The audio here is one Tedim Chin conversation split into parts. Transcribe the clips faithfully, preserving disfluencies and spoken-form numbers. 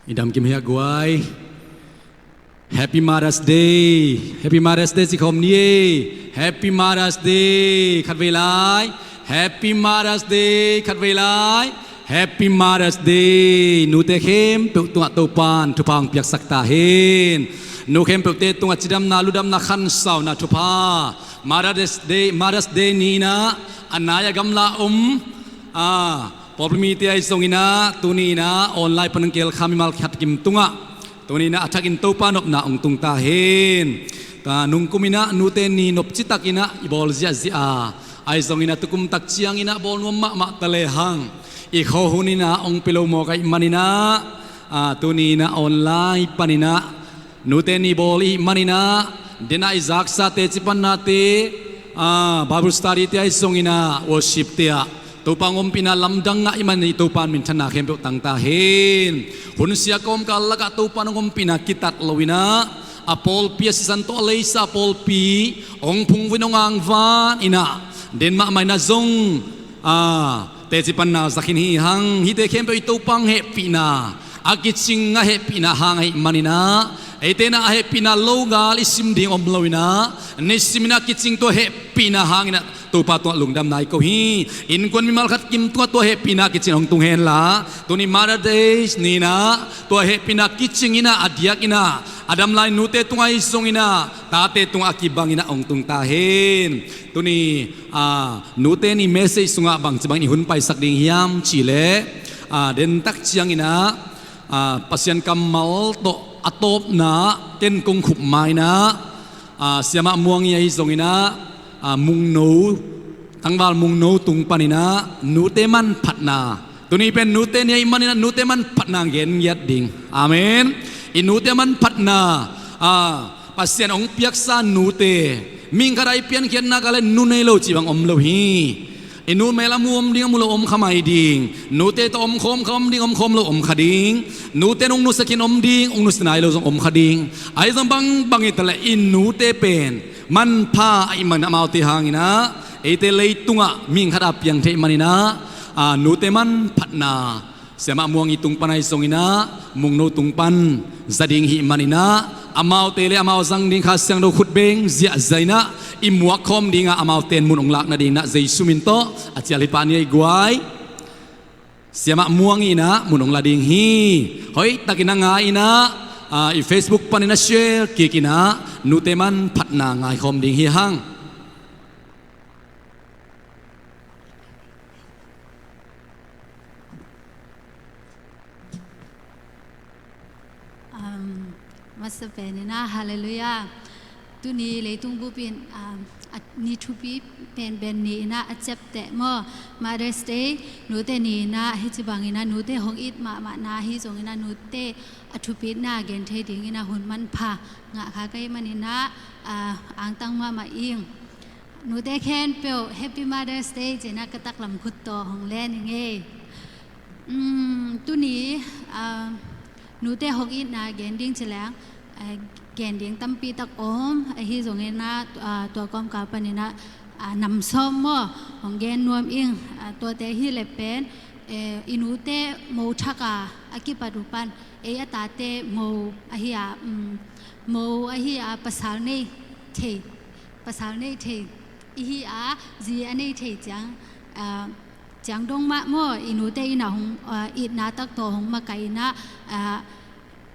I dam kim hia guai. Happy Mother's Day. Happy Mother's Day ci khawm ni e. Happy Mother's Day. Khat vei lai. Happy Mother's Day. Khat vei lai. Happy Mother's Day. Nute khempeuh tungah Topan thupha hong piaksak ta hen. Nu khempeuhte tungah cidamna ludamna khansauna thupha. Mother's Day, Mother's Day ni-in ah a nai a gamla om, a, pawlpi mite ahi zongin ah tuni-in ah online pan hong kihelkha mimal khat kim tungah tuni-in ah a thakin Topa nopna hong tung ta hen. Nungkum in ah nute ni nopci takin ah i bawl ziahziah a, ahi zongin ah tukum tak ciangin ah bawl nuam mahmah ta lehang i khuahun in ah hong pia lo mawk ahih manin ah, a, tuni-in ah online panin ah nute ni bawl i hih manin ah den a i zaksa teci pannate, a, Bible study te ahi zongin ah worship te ah Topa hong ompihna lamdang ngah i hih manin i Topa in minthanna khempeuh tang ta hen. Hun sia kawmkal lakah Topa in hong ompihna kitat lo-in ah a pawlpi a sisan tawh a leisa a pawlpi hong phungvuh in hong angvan in ah den mahmah in ah zong, a, teci panna za khin hi hang. Hihte khempeuh i Topa hong hehpihna a kicing a hehpihna hang ahih manin ah eite in ah a hehpihna lo gal i sim ding om lo-in ah nisim in ah kicing tua hehpihna hangin ah Topa tungah lungdamna i ko hi. Innkuan mimal khat kim tungah tua hehpihna kicing hong tung henla tuni Mother's Day ni-in ah tua hehpihna kicing in ah a diak in ah a dam lai nute tungah ahi zongin ah tate tungah a kibangin ah hong tung ta hen. Tuni, a, nute ni message sungah bangci bangin i hun paisak ding hiam cih leh, a, den tak ciangin ah, a, Pasian kammal tawh a tawpna ken kong khup ma-in ah, a, Siamah Muang i ahi zongin ah, a, Mungno, tangval Mungno tung panin ah nute manphatna, tuni pen nute ni ahih manin ah nute manphatna gen ngiat ding. Amen. I nute manphatna, a, Pasian hong piaksa nute, mihing khat a i piankhiatna ka leh nu nei lo cih bang om lo hi. I nu mel a mu om ding, a mu lo om kha mai ding. Nute tawh om khawm kha om ding, om khawm lo om kha ding. Nute in hong nusia khin om ding, hong nusia nai lo zong om kha ding. Ahi zong bangbang hi ta leh i nute pen manpha ahih manin amaute hangin ah eite leitungah mihing khat a piang thei manin ah, a, nute manphatna Siamah Muang i tung pan ahi zongin ah Mungno tung pan za ding hi manin ah amaute le amau zang ding Kha Siangtho khutbeng ziahziah in ah i muak khawm ding a, amaute in mun hong lak nadingin ah Jesu min tawh a cial hi pah ni ei guai. Siamah Muang in ah mun hong la ding hi. Hoih takin a ngai in ah, a, i Facebook panin a share kik in ah nute manphatna ngaikhawm ding hi hang. Um, masa pen in ah, halleluiah. Tuni leitung bup in, um, a, ni thupi penpen ni in ah a ciapteh maw, Mother's Day, nute ni in ah, hih ci bangin ah nute hong it mahmahna ahi zongin ah nute a thupitna gen thei dingin ah hun manpha ngah kha ka hih manin ah, a, angtang mahmah ing. Nute khempeuh Happy Mother's Day ci-in ah ka taklam khut tawh hong len ing ei. Um, tuni, ah, nute hong itna gen ding ci leng, ah, gen ding tampi tak om, ahi zongin ah, ah, tua kawmkal panin ah, ah, nam sawm maw, hong gen nuam ing, ah, tuate hi leh pen, eh, i nute mo thak a, a kipat uh pan, ei a tate mo ahi a, um, mo ahi a pasal nei thei, pasal nei thei ihi a, zi a nei thei ciang, ah, ciang dong mah maw, i nute in ah hong, ah, itna tak tawh hong makaih in ah, ah,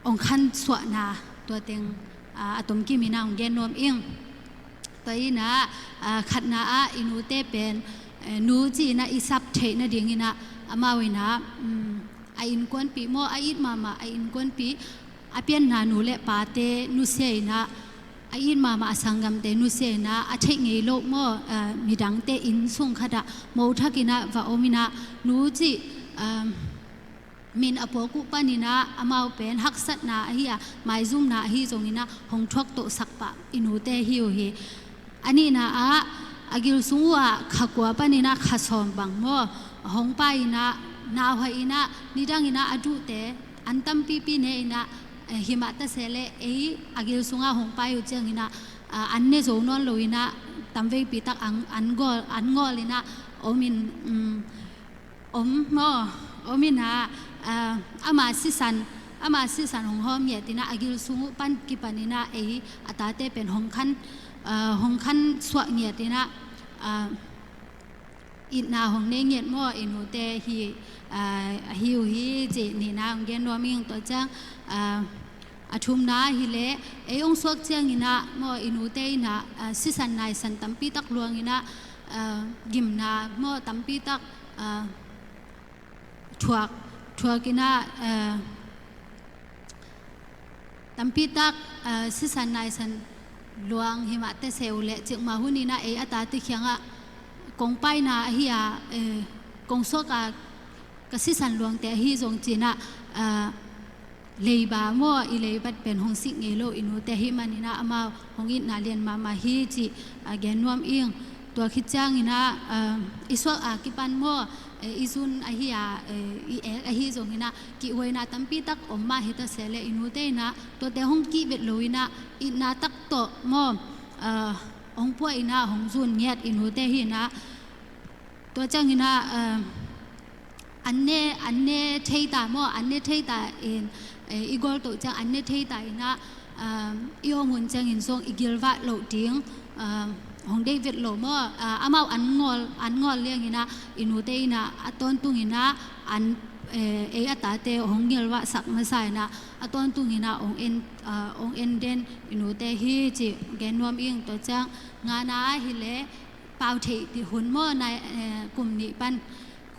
hong khansuahna tua teng, ah, a tomkim in ah hong gen nuam ing. Tua in ah, ah, khatna ah i nute pen, eh, nu ci in ah i sap theih nadingin ah amau in ah, um, a innkuanpih maw, a it mahmah a innkuanpih, a pianna nu le pate nusia in ah, a it mahmah a sanggamte nusia in ah, a theih ngei loh maw, ah, midangte inn sung khat ah mo thak in ah va om in ah, nu cih, ah, min a puak uh panin ah amau pen haksatna ahi a, maizumna ahi zongin ah hong thuak tohsak pah i nute hi uh hi. A nihna ah, a gil sung uh ah kha kua panin ah kha sawm bang maw, hong pai in ah, nauhai in ah, nidang in ah a duhte an tampipi ne in ah, eh, himah ta se leh ei a gil sungah hong pai uh ciangin ah, ah, an ne zo nawn lo in ah, tamveipi tak an, an gawl, an gawl in ah om in, um, om maw, om in ah, ah, ama sisan ama sisan hong hawm ngiat in ah, a gil sung uh pan kipan in ah ei a tate pen hong khan, ah, hong khan suah ngiat in ah, ah, itna hong nei ngiat maw, i nute hi, ah, ahi uh hi cih nihna hong gen nuam ing. Tua ciang, ah, a thumna hi leh, ei hong suak ciangin ah maw, i nute in ah, ah, sisan naisan tampi tak luang in ah, ah, gimna maw, tampi tak, ah, thuak, thuak in ah, ah, tampi tak, ah, sisan naisan luang hi mah ta se uh leh, cikmah hun in ah ei a tate kiangah kong paina ahi a, eh, kong suak a ka sisan luangte ahi zong ci in ah, ah, leiba maw, i leibat pen hong sik ngei lo i nute ahih manin ah amau hong itna lian mahmah hi cih, ah, gen nuam ing. Tua khit ciangin ah, ah, i suak a kipan maw, eh, i zun ahi a, eh, i ek ahi zongin ah kihhuaina tampi tak om mah hi ta se leh, i nute in ah tuate hong kihbet lo in ah itna tak tawh maw, ah, hong puah in ah hong zun ngiat i nute hi in ah. Tua ciangin ah, ah, an ne, an ne thei ta maw, an ne thei ta in, eh, i gol toh ciang an ne thei ta in ah, ah, i om hun ciangin zong i gilvah loh ding, ah, hong deih vet lo maw, ah, amau an ngawl, an ngawl liangin ah i nute in ah a tawntungin ah an, eh, ei a tate hong gilvahsak masa in ah a tawntungin ah hong en, ah, hong en den i nute hi cih gen nuam ing. Tua ciang ngana ahi leh pau theih hun maw, nai, eh, kum nih pan,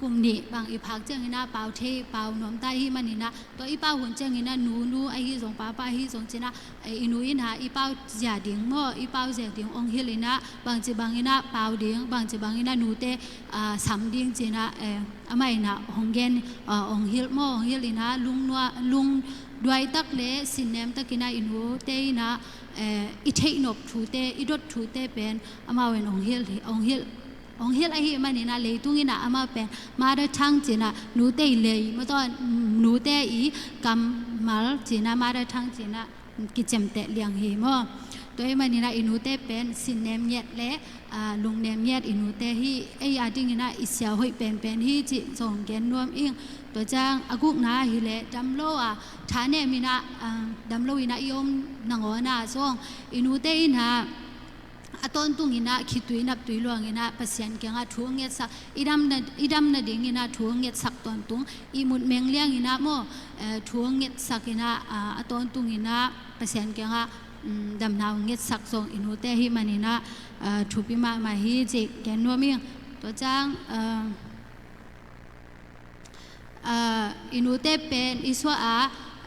kum nih bang i phak ciangin ah pau thei, pau nuam ta ahih manin ah, tua i pau hun ciangin ah nu, nu ahi zong, pa, pa ahi zong ci in ah, eh, i nu in ah i pau zia ding maw, i pau zia ding hong hilh in ah, bangci bangin ah pau ding, bangci bangin ah nute, ah, sam ding ci in ah, eh, amah in ah hong gen, ah, hong hilh maw, hong hilh in ah lungnuam, lungduai tak leh sinnem takin ah i nute in ah, eh, i theihnop thute, i dot thute pen amau in hong hilh, hong hilh, hong hilh ahih manin ah, leitung in ah amau pen mother tongue ci in ah, nute i lei, maw, tua nute i kammal ci in ah, mother tongue ci in ah kiciamteh liang hi maw. Tua ahih manin ah i nute pen sinnem ngiat leh, ah, lungnem ngiat i nute hi, ei a dingin ah i sia hoih penpen hi cih zong gen nuam ing. Tua ciang a gukna ahi leh, dam lo a thanem in ah, ah, dam lo in ah i om nangawn ah zong i nute in ah a tawntungin ah khitui naptui luangin ah Pasian kiangah thu hong ngetsak, i damna, i damna dingin ah thu hong ngetsak tawntung, ihmut meng liangin ah maw, eh, thu hong ngetsak in ah, ah, a tawntungin ah Pasian kiangah, mm, damna hong ngetsak zong i nute ahih manin ah, ah, thupi mahmah hi cih gen nuam ing. Tua ciang, ah, ah, i nute pen i suah a,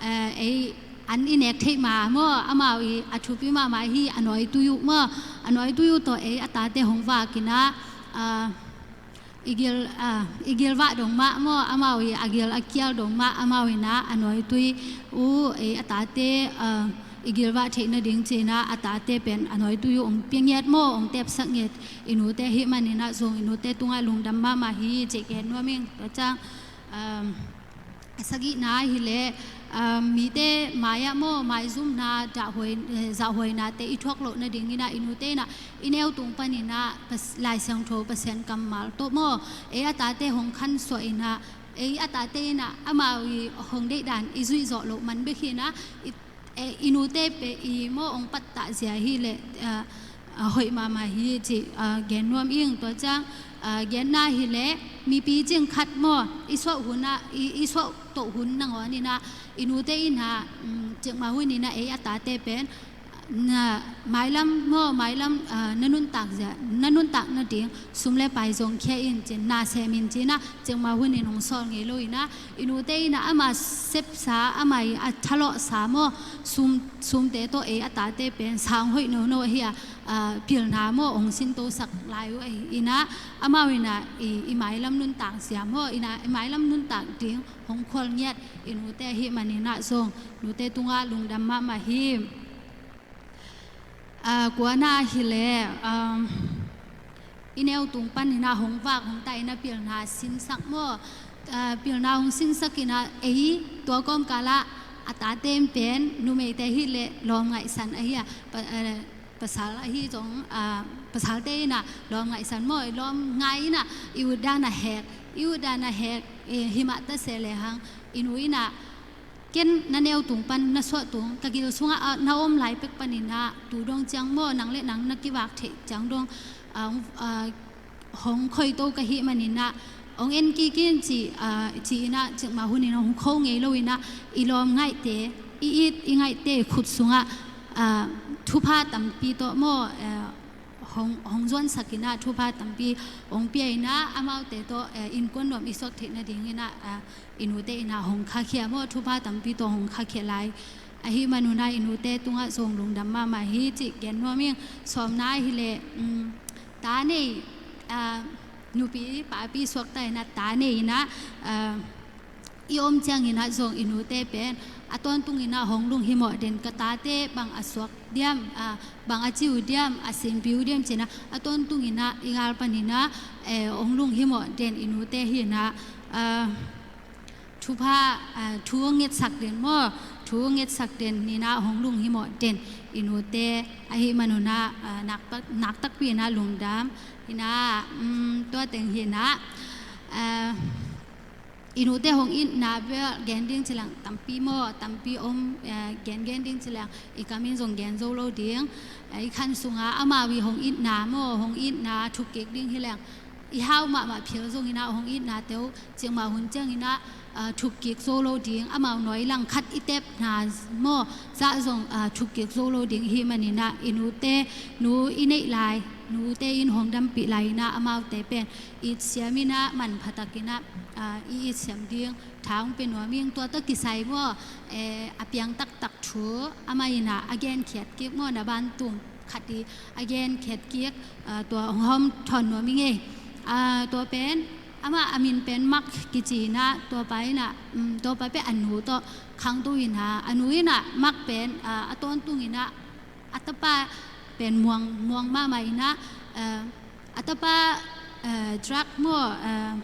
ah, ei an i nek theih ma maw, amau i a thupi mahmah hi, a nawitui uh maw, a nawitui uh tawh ei a tate hong vak in ah, ah, i gil, ah, i gilvah dong mah maw, amau i a gil a kial dong mah, amau in ah a nawitui uh, ei a tate, ah, i gilvah theih nading ci in ah a tate pen a nawitui uh hong pia ngiat maw, hong tepsak ngiat i nute ahih manin ah zong i nute tungah lungdam mahmah hi cih gen nuam ing. Tua ciang, um, a sagihna ahi leh, um, mite mai-ah maw, maizumna, dahhuai, eh, zahhuainate i thuak loh nadingin ah i nute in ah i neu tung panin ah Pas-, Lai Siangtho Pasian kammal tawh maw, ei a tate hong khansuah in ah, ei a tate in ah amau i hong deih dan i zuih zawh loh man bek hi in ah, i, eh, i nute pen i maw hong pattah zia hi leh, ah, ah, hoih mahmah hi cih, ah, gen nuam ing. Tua ciang, ah, genna ahi leh, mipi cing khat maw, i suah hun ah, i, i suah toh hun nangawn in ah i nute in ah, um, cikmah hun in ah ei a tate pen na mailam maw, mailam, ah, na nuntak zia, na nuntak nading sum le pai zong khia in ci in, na sem in ci in ah, cikmah hun in hong sawl ngei lo in ah, i nute in ah ama sepsa, ama i a thalawhsa maw, sum, sumte tawh ei a tate pen sang hoih nono ahi a, ah, pilna maw hong sintosak lai uh ahi in ah, amau in ah i, i mailam nuntak zia maw, in ah i mailam nuntak ding hong khual ngiat i nute ahih manin ah zong nute tungah lungdam mahmah hi. Ah, kuana ahi leh, um, i neu tung panin ah hong vak hong tai in ah pilna sinsak maw, ah, pilna hong sinsak in ah ei tua kawmkal ah a tate pen numeite hi leh lawm ngaihsan ahi a, pa-, eh, pasal ahi zong, ah, pasalte in ah lawm ngaihsan maw, lawm ngai in ah i ut dan a hek, i ut dan a hek, eh, hi mah ta se lehang i nu in ah ken na neu tung pan na suah tung ka gil sungah, ah, na om lai pek panin ah tu dong ciang maw, nang le nang na kivak theih ciang dong, ah, ah, hong khoito ka hih manin ah hong en kik in ci, ah, ci-in ah cikmah hunin ah hong kho ngei loin ah i lawm ngaihte, i it i ngaihte khut sungah, ah, thupha tampi tawh maw, ah, hong, hong zuansak in ah thupha tampi hong pia in ah amaute tawh, eh, innkuan nuam i suak theih nadingin ah, ah, i nute in ah hong khakhia maw, thupha tampi tawh hong khakhia lai. Ahih manun ah i nute tungah zong lungdam mahmah hi cih gen nuam ing. Sawmna ahih leh, um, ta nei, ah, nupi papi suakta in ah ta nei in ah, ah, i om ciangin ah zong i nute pen a tawntungin ah hong lunghimawh den, ka tate bang a suak diam, ah, bang a ci uh diam, a sinpi uh diam ci-in ah a tawntungin ah i gal panin ah, eh, hong lunghimawh den i nute hi in ah, ah, thupha, ah, thu hong ngetsak den maw, thu hong ngetsak den in ah hong lunghimawh den i nute ahih manun ah, ah, naktak, naktakpi in ah lungdam hi in ah, um, tua teng hi in ah, ah, i nute hong itna bel gen ding ci leng tampi maw, tampi om, eh, gen gen ding ci leng i kam in zong gen zo lo ding. Eh, i khan sungah amau i hong itna maw, hong itna thuk kik ding hi leng i hau mahmah phial zongin ah hong itnate uh cikmah hun ciangin ah, ah, thuk kik zo lo ding. Amau nawi langkhat i tepna maw zah zong, ah, thuk kik zo lo ding i hih manin ah i nute, nu i neih lai, nute in hong dampih lai in ah amaute pen itsiam in ah manpha takin ah, ah, i itsiam ding tha hong pia nuam ing. Tua tawh kisai maw, eh, a piang taktak thu amah in ah a genkhiat kik maw, na bantum khat i a genkhiat kik, ah, tua hong hawm thawn nuam ing ei. Ah, tua pen amah a min pen Mark kici in ah, tua pa in ah, um, tua pa pen a nu tawh khangto in ah, a nu in ah Mark pen, ah, a tawntungin ah a tapa pen muang, muang mahmah in ah, ah, a tapa, ah, drug maw, ah,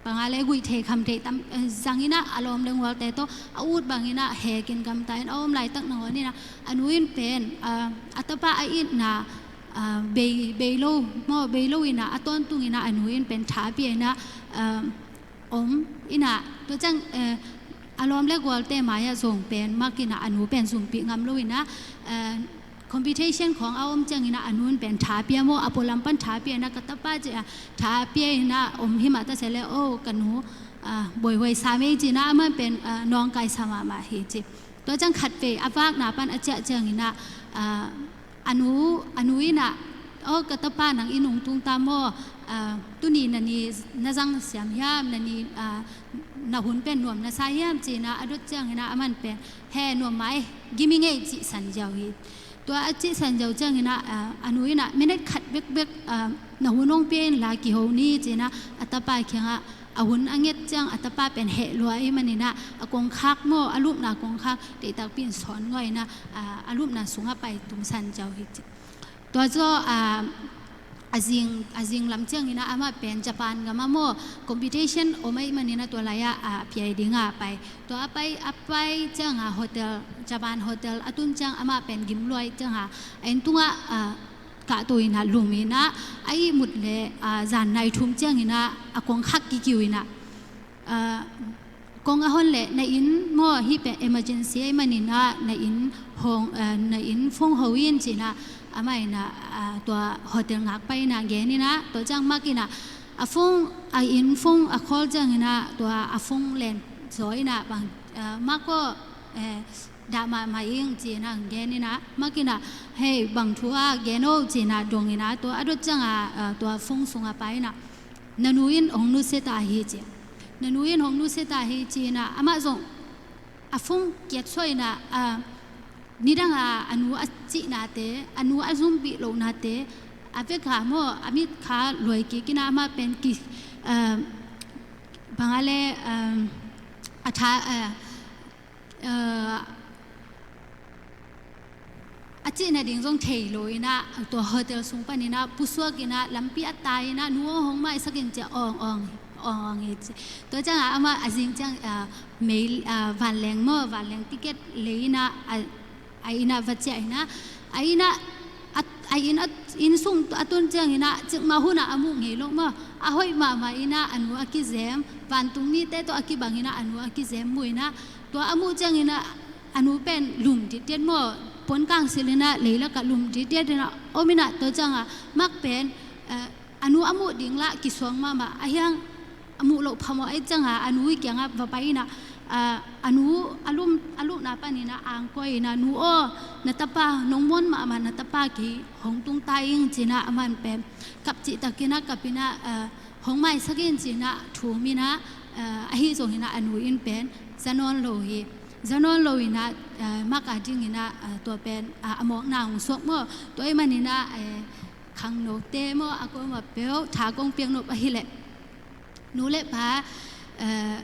bang a le guih thei kham thei tam, eh, zangin ah a lawm le gualte tawh a ut bangin ah hekin gamta in a om laitak nangawn in ah a nu in pen, ah, a tapa a itna, ah, bei, bei lo maw, bei lo in ah a tawntungin ah a nu in pen tha pia in ah, ah, om in ah tua ciang, eh, a lawm le gualte mai-ah zong pen Mark in ah a nu pen zumpih ngam lo in ah, eh, competition khawng a om ciangin ah a nu in pen tha pia maw, a pualam pan tha pia in ah ka tapa ci-a tha pia in ah om hi mah ta se le, oh, ka nu, ah, buaihuai sa mei ci in ah amah pen, ah, nawngkai sa mahmah hi ci. Tua ciang khatvei a vakna pan a ciah ciangin ah, ah, a nu, a nu in ah, oh, ka tapa nang inn hong tung ta maw, ah, tuni na ni na zang siam hiam, na ni, ah, na hun pen nuam na sa hiam ci in ah a dot ciangin ah amah pen he nuam mai, gim ing ei ci san ziau hi. Tua a cih san ziau ciangin ah, ah, a nu in ah minute khat bekbek, ah, na hun hong pia inla kiho ni ci in ah a tapa kiangah a hun a nget ciang a tapa pen heh lua ahih manin ah a kongkhak maw, a lupna kongkhak deihtakpi in sawn ngawh in ah, ah, a lupna sungah pai tum san ziau hi ci. Tua zaw, ah, a zing, a zing lam ciangin ah amah pen Japan gam ah maw competition om ahih manin ah tua lai-ah, ah, piai dingah pai. Tua a pai, a pai ciangah hotel, Japan hotel a tun ciang amah pen gim lua ahih ciangah a inn tungah, ah, kahto in ah lum in ah a ihmut leh, ah, zan nai thum ciangin ah a kongkhak kikiu in ah, ah, kong a hon leh na inn maw, hih pen emergency ahih manin ah na inn hong, eh, na inn phone ho in ci in ah amah in ah, ah, tua hotel ngakpa in ah gen in ah, tua ciang Mark in ah a phone, a inn phone a call ciangin ah tua a phone len zaw in ah bang, eh, Mark aw, eh, dah mahmah ing ci in ah gen in ah Mark in ah hei bang thu a gen aw ci in ah dong in ah tua a dot ciangah, eh, tua phone sungah pai in ah na nu in hong nusia ta hi ci. Na nu in hong nusia ta hi ci in ah amah zong a phone kiat suah in ah, ah, nidang a a nu a cihnate, a nu a zumpih lohnate a vekha maw a mitkha luai kik in ah amah pen ki, ah, bang a le, ah, a tha, ah, ah, a cih nading zong thei lo in ah tua hotel sung panin ah pusuak in ah lampi a tai in ah nu aw hong maisak in ci a awng awng, awng awng hi ci. Tua ciangah amah a zing ciang, ah, mei, ah, vanleng maw, vanleng ticket lei in ah a, a inn ah va ciah in ah a inn ah a, a inn, a, inn sung a tun ciangin ah cikmah hunah a muh ngei lo maw. A hoih mahmah in ah a nu a kizem, vantung mite tawh a kibangin ah a nu a kizem mu in ah, tua a muh ciangin ah a nu pen lum ditdiat maw, puankang silh in ah leilakah lum ditdiat in ah om in ah, tua ciangah Mark pen, eh, a nu a muh ding lah kisuang mahmah, ahi hang a muh loh phamawh ahih ciangah a nu ii kiangah va pai in ah, a, a nu a lum, a lumna panin ah angkuai in ah, "Nu aw, na tapa, nong muan mahmah na tapa kei hong tung ta ing," ci in ah aman pen kap cihtakin ah kap in ah, a, "Hong maisak in," ci in ah thum in ah, a, ahi zongin ah a nu in pen za nawn lo hi. Za nawn lo in ah, a, Mark a dingin ah, a, tua pen, a, a mawkna hong suak maw. Tua ahih manin ah, e, khangnote maw, a kuamah peuh tha kong piak nop ahih leh, nu le pa, eh,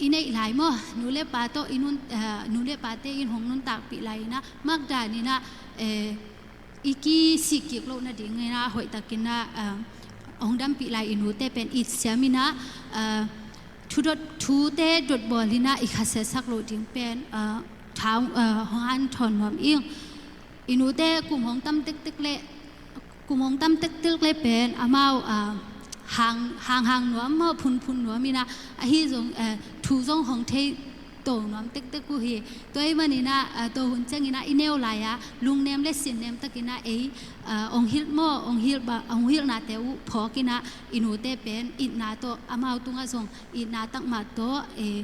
i neih lai maw, nu le pa tawh i nun, eh, nu le pate in hong nuntakpih lai in ah, Mark dan in ah, eh, i kisik kik loh nadingin ah hoihtakin ah, eh, hong dampih lai i nute pen itsiam in ah, eh, thu dot, thute dotbawl in ah i khasiasak loh ding pen, eh, tha, eh, hong hanthawn nuam ing. I nute kum hong tam tektek leh, kum hong tam tektek leh pen amau, a, hang, hang, hang nuam maw, phunphun nuam in ah, ahi zong, eh, thu zong hong thei to nuam tektek uh hi. Tua ahih manin ah, a, tua hun ciangin ah i neu lai-a lungnem le sinnem takin ah ei, a, hong hilh maw, hong hilh ba, hong hilhnate uh phawk in ah i nute pen itna tawh, amau tungah zong itna takmah tawh, eh,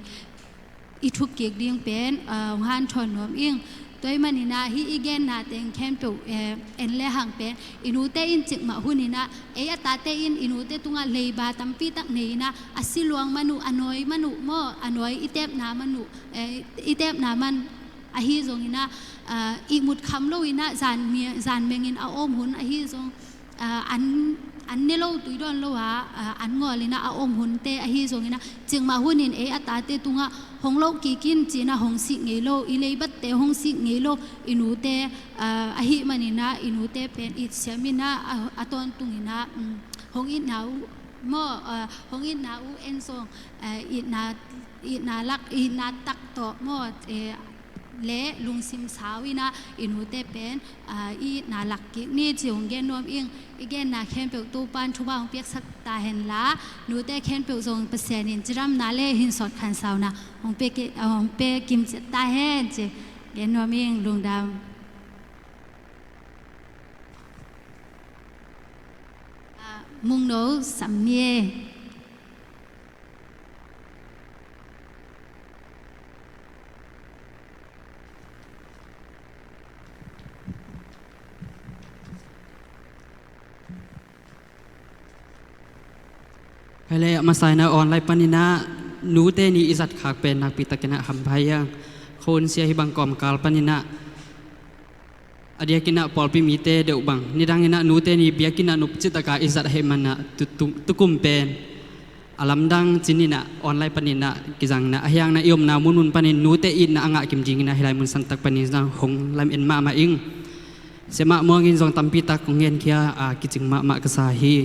i thuk kik ding pen, a, hong hanthawn nuam ing. Tua ahih manin ah hih i genna teng khempeuh, eh, en le hang pen i nute in cikmah hun in ah, ei a tate in i nute tungah leiba tampi tak nei in ah, a si luang man uh, a nawi man uh maw, a nawi i tepna man uh, eh, i tepna man ahi zongin ah, a, ihmut kham lo in ah zan mi-, zan mengin a om hun ahi zong, a, an, an ne lo, tui dawn lo a, a, an ngawl in ah a om hunte ahi zongin ah, cikmah hun in ei a tate tungah hong loh kik in ci in ah hong sih ngei lo, i leibatte hong sih ngei lo i nute, a, ahih manin ah i nute pen itsiam in ah, a, a tawntung in ah, um, hong itna uh maw, a, hong itna uh en zong, a, itna, itna lak, itna tak tawh maw, eh, le lungsim sau in ah i nute pen, a, i itna lak kik ni ci hong gen nuam ing. I genna khempeuh Topa'n thupha hong piaksak ta hen la, nute khempeuh zong Pasian in cidamna le hinsawt khansauna hong pia ki-, hong pia kim ciat ta hen ci gen nuam ing. Lungdam. A, Mungno sam ni e. Hei le, a masa in ah online panin ah nute ni i zat khak pen nakpi takin ah hampha hi hang. Khawng sia hih bang kawmkal panin ah a diakin ah pawlpi mite deuh bang, nidangin ah nute ni biakinn ah nopci takin i zat ahih manin ah tu, tu, tukum pen a lamdang cih in ah online panin ah kizang in ah, ahi hang na i omna munmun panin nute itna a ngah kim dingin ah hih lai mun santak panin zong hong lamen mahmah ing. Siamah Muang in zong tampi tak kong genkhia a, kicing mahmah ka sa hi.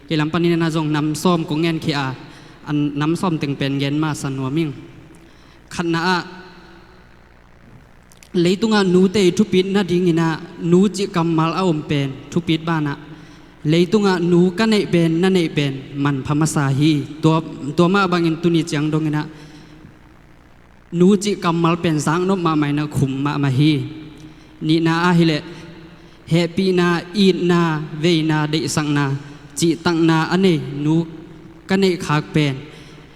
Kei lam panin ah zong nam sawm kong genkhia a, a nam sawm teng pen gen masa nuam ing. Khatna ah, leitungah nute i thupit nadingin ah nu cih kammal a om pen thupit banah, leitungah nu ka neih pen, na neih pen manpha masa hi. Tua, tua mah bangin tuni ciang dongin ah nu cih kammal pen zaknop mahmah in ah khum mahmah hi. Nihna ah hi leh, hehpihna, itna, veina, deihsakna, cihtakna a nei nu ka neih khak pen,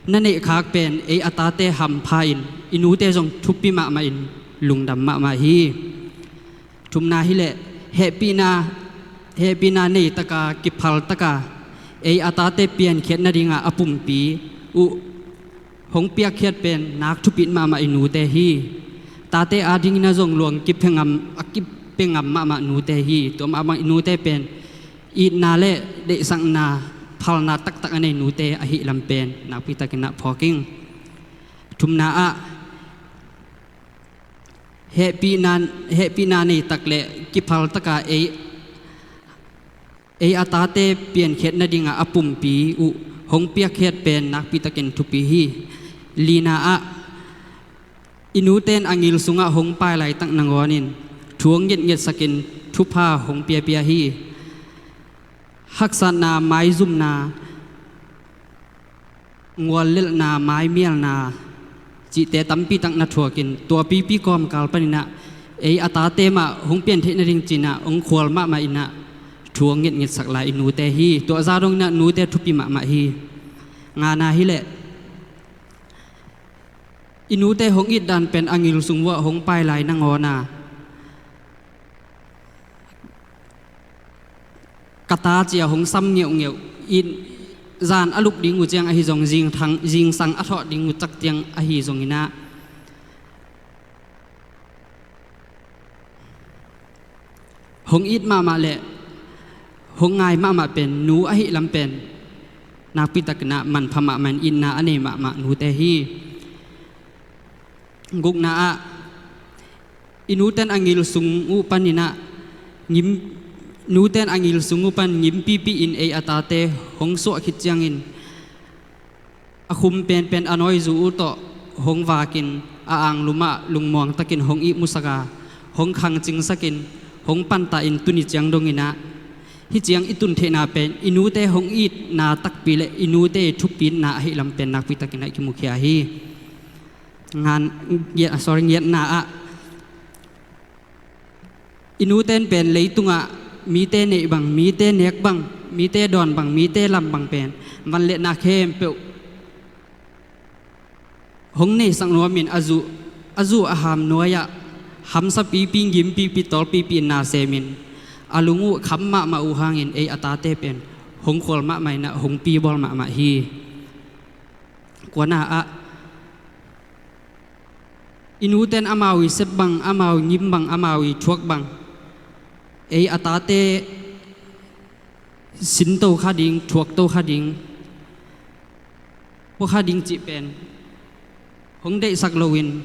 na neih khak pen ei a tate hampha in, i nute zong thupi mahmah in lungdam mahmah hi. Thumna hi leh, hehpihna, hehpihna nei taka, kiphal taka ei a tate piankhiat nadinga a pumpi uh hong piakkhiat pen nak thupit mahmah i nute hi. Tate adingin ah zong luang kipia ngam, a kipia ngam mahmah nute hi. Tua mah bang i nute pen itna le deihsakna, phalna taktak a nei nute ahih lam pen nakpi takin ah phawk ing. Thumna ah, hehpihna, hehpihna nei tak le kiphal taka ei, ei a tate piankhiat nadinga a pumpi uh hong piakkhiat pen nakpi takin thupi hi. Lina ah, i nute in a ngil sungah hong pai laitak nangawnin thu hong ngetngetsakin, thupha hong piapia hi. Haksatna, maizumna, nguallelhna, maimialna cihte tampi tak na thuakin, tua pipi kawmkal paninah ei a tate mah hong pian theih nading cinah hong khual mahmah inah thu hong ngetngetsak lai i nute hi. Tua za donginah nute thupi mahmah hi. Ngana hileh i nute hong it dan pen a ngil sung vuah hong pai lai nangawn a, ka ta cia hong sam ngeuhngeuh in, zan a lup ding uh ciang ahi zong, zingthang, zingsang a thawh ding uh cak ciang ahi zonginah hong it mahmah le hong ngai mahmah pen nu ahih lam pen nakpi takinah manpha mahmah in, itna a nei mahmah nute hi. Gukna ah, i nuten a ngil sung uh paninah ngim, nuten a ngil sung uh pan ngimpipi in ei a tate hong suah khit ciangin a khum penpen a nawizu uh tawh hong vakin, a anglum ah lungmuang takin hong ihmusak a, hong khangcingsakin, hong pantah in tuni ciang donginah hih ciang i tun theihna pen i nute hong itna takpi le i nute i thupitna ahih lam pen nakpi takinah i kimukhia hi. Ngan, ngiat, sorry, ngiatna ah i nuten pen leitungah mite neih bang, mite nek bang, mite dawn bang, mite lam bang pen van le na khempeuh hong neisak nuamin a zuh, a zuh a ham nuai-ah hamsa pipi, ngim pipi, tawl pipi in na semin a lung uh kham mahmah uh hangin ei a tate pen hong khual mahmah inah hong pibawl mahmah hi. Kuana ah i nuten amau i sep bang, amau i ngim bang, amau i thuak bang, ei a tate sinto kha ding, thuakto kha ding, pua kha ding cih pen hong deihsak loin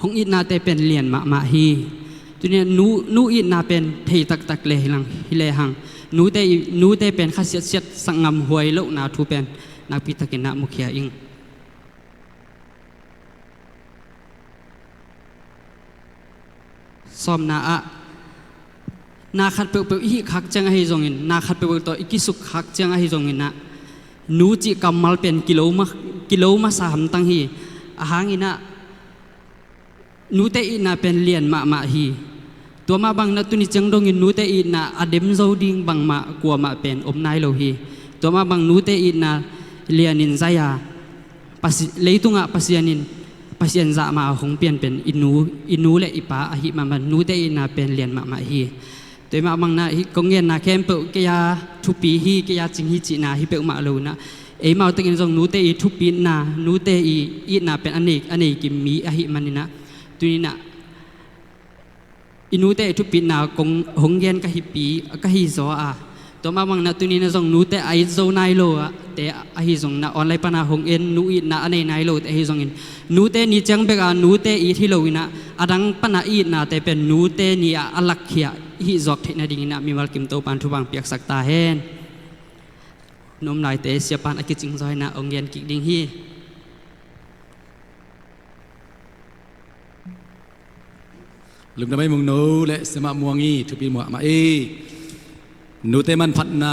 hong itnate pen lian mahmah hi. Tuni nu, nu itna pen thei taktak le hi lang, hi le hang. Nute i, nute pen khasiatsiat sak ngam huai lohna thu pen nakpi takin ah mukhia ing. Sawmna ah, na khat peuhpeuh i hih khak ciang ahi zongin, na khat peuhpeuh tawh i kisuk khak ciang ahi zonginah, nu cih kammal pen kilo ma, kilo masa hamtang hi. Ahanginah nute itna pen lian mahmah hi. Tua mah bangin ah tuni ciang dongin nute itna a dem zo ding bangmah kuamah pen om nai lo hi. Tua mah bang nute itna lianin zai-a Pasi-, leitungah Pasian in, Pasian zah mah a hong pian pen i nu, i nu le i pa ahi mahmah, nute itna pen lian mahmah hi. Tua mah bangin ah hih kong genna khempeuh kei a thupi hi, kei a cing hi cihna hi peuhmah lo inah, eimau takin zong nute i thupitna, nute i itna pen a nei, a nei kim mi ahi maninah, tuninah i nute i thupitna kong hong gen ka hipi, ka hi zaw a. Tua mah bangin ah tuninah zong nute a it zo nai lo ah te ahi zonginah online pana hong en, nu itna a nei nai lo te ahi zongin, nute ni ciang bek a nute it hi loinah, a dang pana itnate pen nute ni ah a lakkhia i hih zawk theih nadinginah mimal kim Topan thupha piaksak ta hen. Nomlaite siapan a kicing zaw inah hong gen kik ding hi. Lungdam ei Mungno le Siamah Muang i thupi muahmah i. Nute manphatna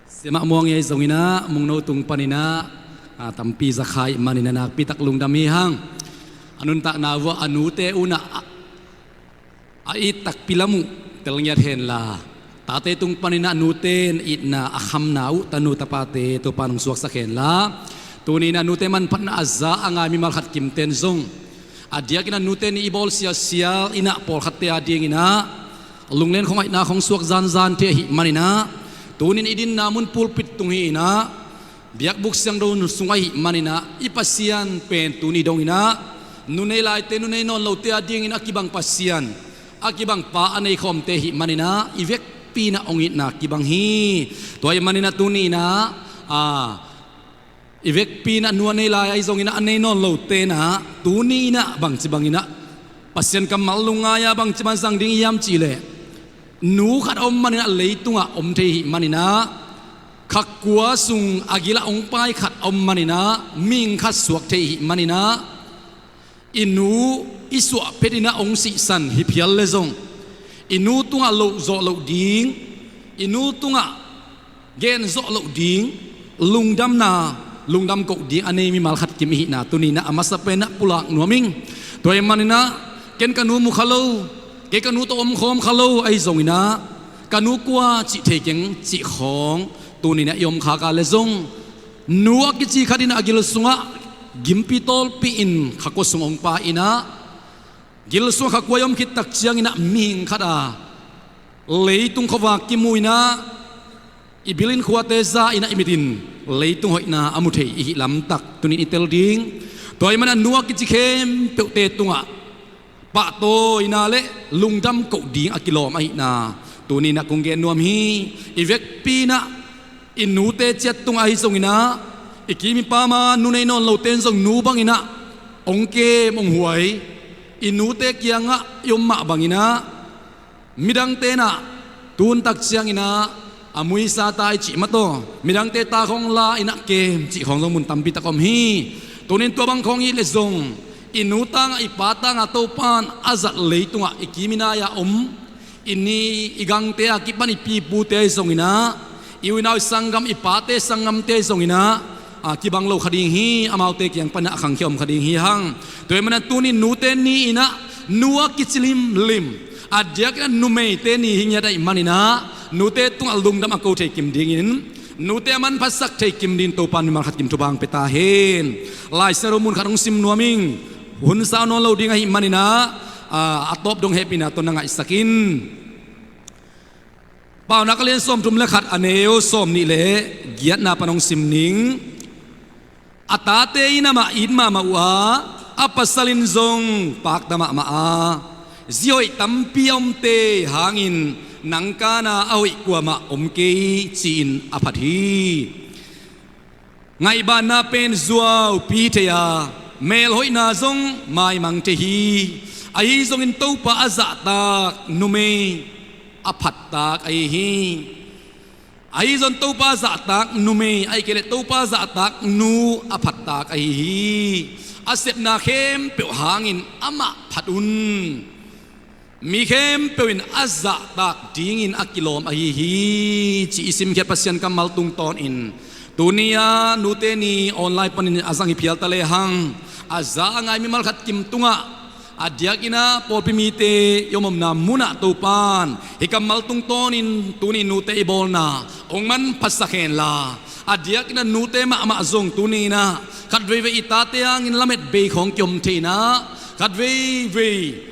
Siamah Muang i ahi zonginah Mungno tung paninah, a, tampi zakha i maninah nakpitak lungdam hi hang. A nuntakna vuah a nute unah a, a it takpi lam uh telngiat henla, tate tung paninah nute in itna a khamna uh tanu tapate Topan hong suaksak henla, tuninah nute manphatna a za a ngai mimal khat kimten zong a diakinah nute ni i bawl sialsial inah pawlkhatte a dinginah lunglen khong aihna khong suak zanzante ahi maninah, tunin i dinna mun pulpit tung hi inah, biakbuk siangtho sung ahi maninah, i Pasian pen tuni donginah, nunei laite, nunei nawn lote a dingin a kibang Pasian, a kibang pa a nei khawmte ahi maninah, i vekpi inah hong itna kibang hi. Tua ahi maninah tuninah, a, i vekpi inah nu a nei lai ahi zonginah, a nei nawn lote inah, tuni inah bangci banginah Pasian kammal lungngai-a bangci bang zang ding hiam cihleh, nu khat a om maninah leitungah om thei ahi maninah, Kha kua sung a gila hong pai khat a om maninah, mihing khat suak thei ihih maninah, i nu i suah phetinah hong sihsan hi phial le zong, i nu tungah loh zawh loh ding, i nu tungah gen zawh loh ding, lungdamna, lungdam koh ding a nei mimal khat kim ihihna tuninah a masa penah pulak nuam ing. Tua ahih maninah ken ka nu mu kha lo, kei ka nu tawh omkhawm kha lo ahi zonginah, ka nu kua cih thei keng cih khawng tuninah i om khak a le zong, nu a kici khatinah a gil sungah gimpi tawlpi in kha kua sung hong pai inah, gil sungah kha kua i om khit tak cianginah mihing khat a leitung khuavak kimu inah, i bil in khuate za inah i mit in leitung hoihna a mu thei ihih lamtak tunin i tel ding. Tua ahih manin a nu a kici khempeuhte tungah pahtawina le lungdam koh ding a kilawm ahihna tuninah kong gen nuam hi. I vekpi inah i nute ciat tungah ahi zonginah, i kim i pam a nu nei nawn lote in zong nu banginah hong kem hong huai, i nute kiangah i om mah banginah, midangte inah tun tak cianginah a muisa ta i cih mataw, midangte ta khawng la inah kem cih khawng zong mun tampi tak om hi. Tunin tua bang khawng i hih le zong, i nu tangah i pa tangah Topan a zat leitungah i kim i nai a om, i ni i gangte a kipan i pipute ahi zonginah, i u i nau i sanggam, i pate sanggamte ahi zonginah, a, kibang lo kha ding hi, amaute kiang panah a khangkhia om kha ding hi hang. Tua ahih manin tunin nute ni inah nu a kici limlim, a diakinah numeite ni hi ngiat ahih maninah, nute tungah lungdam a ko thei kim dingin, nute a manphatsak thei kim dingin Topan mimal khat kim thupha hong pia ta hen. Lai Siangtho mun khat hong sim nuam ing. Hun sau nawn lo ding ahih maninah, a, a tawp dong hehpihna tawh na ngaihsak in. Paunak a lian sawmthum le khat, a neu sawmnih le giatna pan hong sim ning. A tate in amah it mahmah uh a, a pasal in zong pakta mahmah a, zi hoih tampi a omte hangin nang kana a hoih kuamah om kei, ci-in a phat hi. Ngaihbanna pen zuaupi thei a, melhoihna zong maimang thei hi. Ahi zongin Topa a zahtak numei a phattak ahi hi. Ahi zong Topa a zahtak numei, ahih kei leh Topa a zahtak nu a phattak ahi hi. A sepna khempeuh hangin amah phat un. Mi khempeuh in a zahtak dingin a kilawm ahi hi, ci i simkhiat Pasian kammal tungtawnin, tuni-a nute ni online panin a zang hi phial ta lehang, a za a ngai mimal khat kim tungah, a diakinah pawlpi mite i om omna munah Topan hih kammal tungtawnin tuni nute i bawlna hong manphatsak henla, a diakinah nute mahmah zong tuni inah khat veivei i tate hangin lamet bei khawng kiom thei inah, khat veivei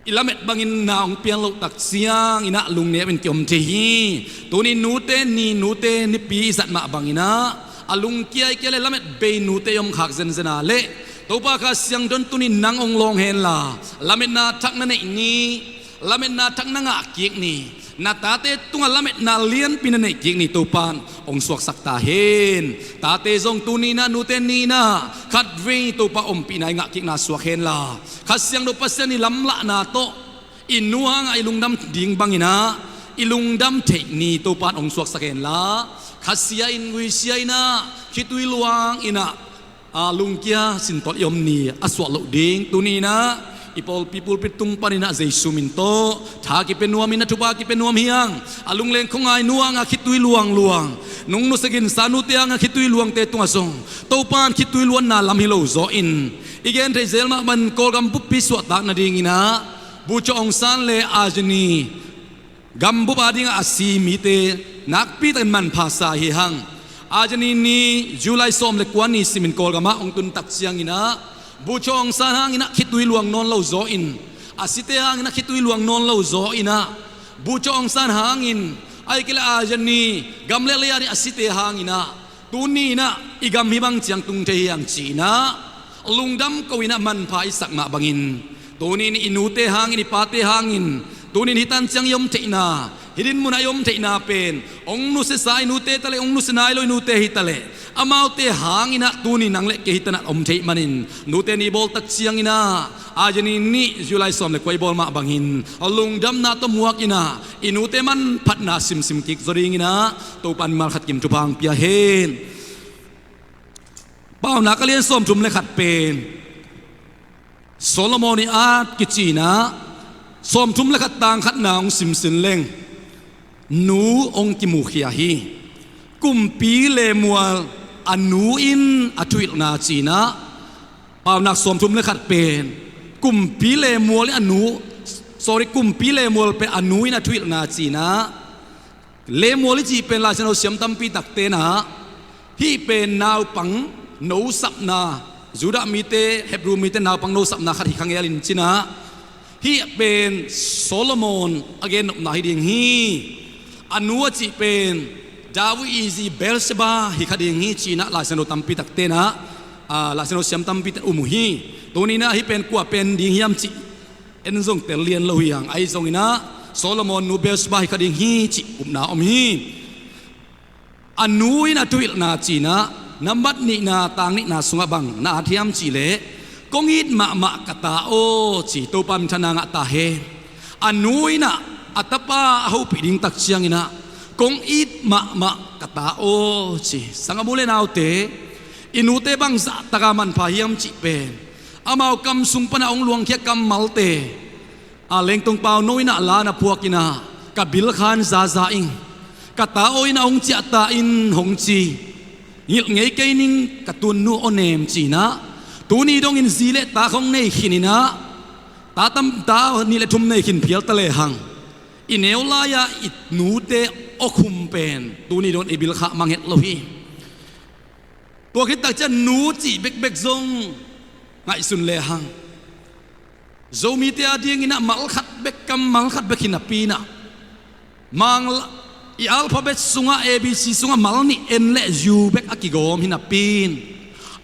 i lamet bangin na hong pian loh tak cianginah lungneu in kiom thei hi. Tuni nute ni, nute nipi i zat mah banginah a lungkia i kia le lamet bei nute i om khak zenzen a leh, Topa Kha Siangtho in tuni nang hong lawng henla, lametna thak na neih ni, lametna thak na ngah kik ni, na tate tungah lametna lianpi na neih kik ni, Topan hong suaksak ta hen. Tate zong tuni inah, nute ni inah khat vei Topa ompihna i ngah kikna suak henla, Kha Siangtho Pasian i lamlahna tawh i nu hangah i lungdam ding banginah i lungdam theih ni Topan hong suaksak henla, khasia in, guisia inah, khitui luang inah, a, lungkia sintol i om ni a suah loh ding. Tuni inah i pawlpi pulpit tung paninah Jesu min tawh tha kipia nuam inah thupha kipia nuam hi hang. A lungleng khuangai nu hangah khitui luangluang, nungnu sagin sa nute hangah khitui luangte tungah zong Topan khitui luanna lam hi lo zaw in, i gen theih zel mah bangin Kawlgam buppi suahtak nadinginah Bogyoke Aung San le Azhani gambup a dingah a si mite nakpi takin manpha sa hi hang. Azhani ni, July sawm le kua ni simin Kawlgamah hong tun tak cianginah Bogyoke Aung San hanginah khitui luang nawn lo zaw in, a site hanginah khitui luang nawn lo zaw inah, Bogyoke Aung San hangin, ahih kei leh Azhani gam le lei a ding a site hanginah, tuni inah i gam hih bang ciang tung thei hi hang ci inah lungdam ko inah manpha i sak mah bangin, tuni in i nute hangin, i pate hangin, tuni in hih tan ciang i om theihna Hih dinmun ah i om theihna pen hong nusiasa i nute taleh, hong nusia nai lo i nute hitaleh, amaute hanginah tuni nang le kei hi tanah om theih manin, nute ni bawl tak cianginah, a, January nih, July sawm le kua i bawl mah bangin lungdamna tawh muakinah i nute manphatna simsim kik zaw dinginah Topan mimal khat kim thupha hong pia hen. Paunak a lian sawmthum le khat pen Solomon i at kici inah, sawmthum le khat tang khatna hong simsin leng, nu hong kimukhia hi. Kumpi lemual a nu in a thuhilhna ci inah, Paunak sawmthum le khat pen kumpi lemual in a nu, sorry, kumpi lemual pen a nu in a thuhilhna ci inah, lemual i cih pen Lai Siangtho siam tampi tak tenah, hih pen naupang nosapna, Judah mite, Hebrew mite naupang nosapna khat hi kha ngel in cinah, hih pen Solomon a gennopna hi ding hi. A nu a cih pen David i zi Bathsheba hi kha ding hi ci inah Lai Siangtho tampi tak tenah, a, Lai Siangtho siam tampi ten um uh hi. Tuni inah hih pen kua pen ding hiam cih en zong tel lian lo hi hang, ahi zonginah Solomon nu Bathsheba hi kha ding hi cih upna om hi. A nu in a thuhilhna ci inah, nambat nihna tang nihna sungah bang na at hiam cih leh, kong it mahmah ka ta aw ci, Topa minthanna ngah ta hen. A nu inah a tapa a hopih ding tak cianginah, kong it mahmah ka ta aw ci. Sangam u le naute, i nute bang zahtakah manpha hiam cih pen, amau kam sung panah hong luangkhia kammalte, a, Lengtong Pau No inah la na phuak inah, ka bilkhan zaza ing, ka ta aw inah hong ciahta in hong ci. Ngilh ngei kei ning ka tunnu aw nem ci inah, tuni dongin zi le ta khong nei khin inah, ta tam, ta nih le thum nei khin phial ta lehang, i neu lai-a i nute aw khum pen tuni dongin i bilkhah mang het lo hi. Tua khit tak ciang nu cih bekbek zong ngaihsun lehang, Zomite a dinginah mal khat bek, kammal khat bek hi napi inah, Mangla, i alphabet sungah, A B C sungah mal nih, N le U bek a kigawm hi napi in,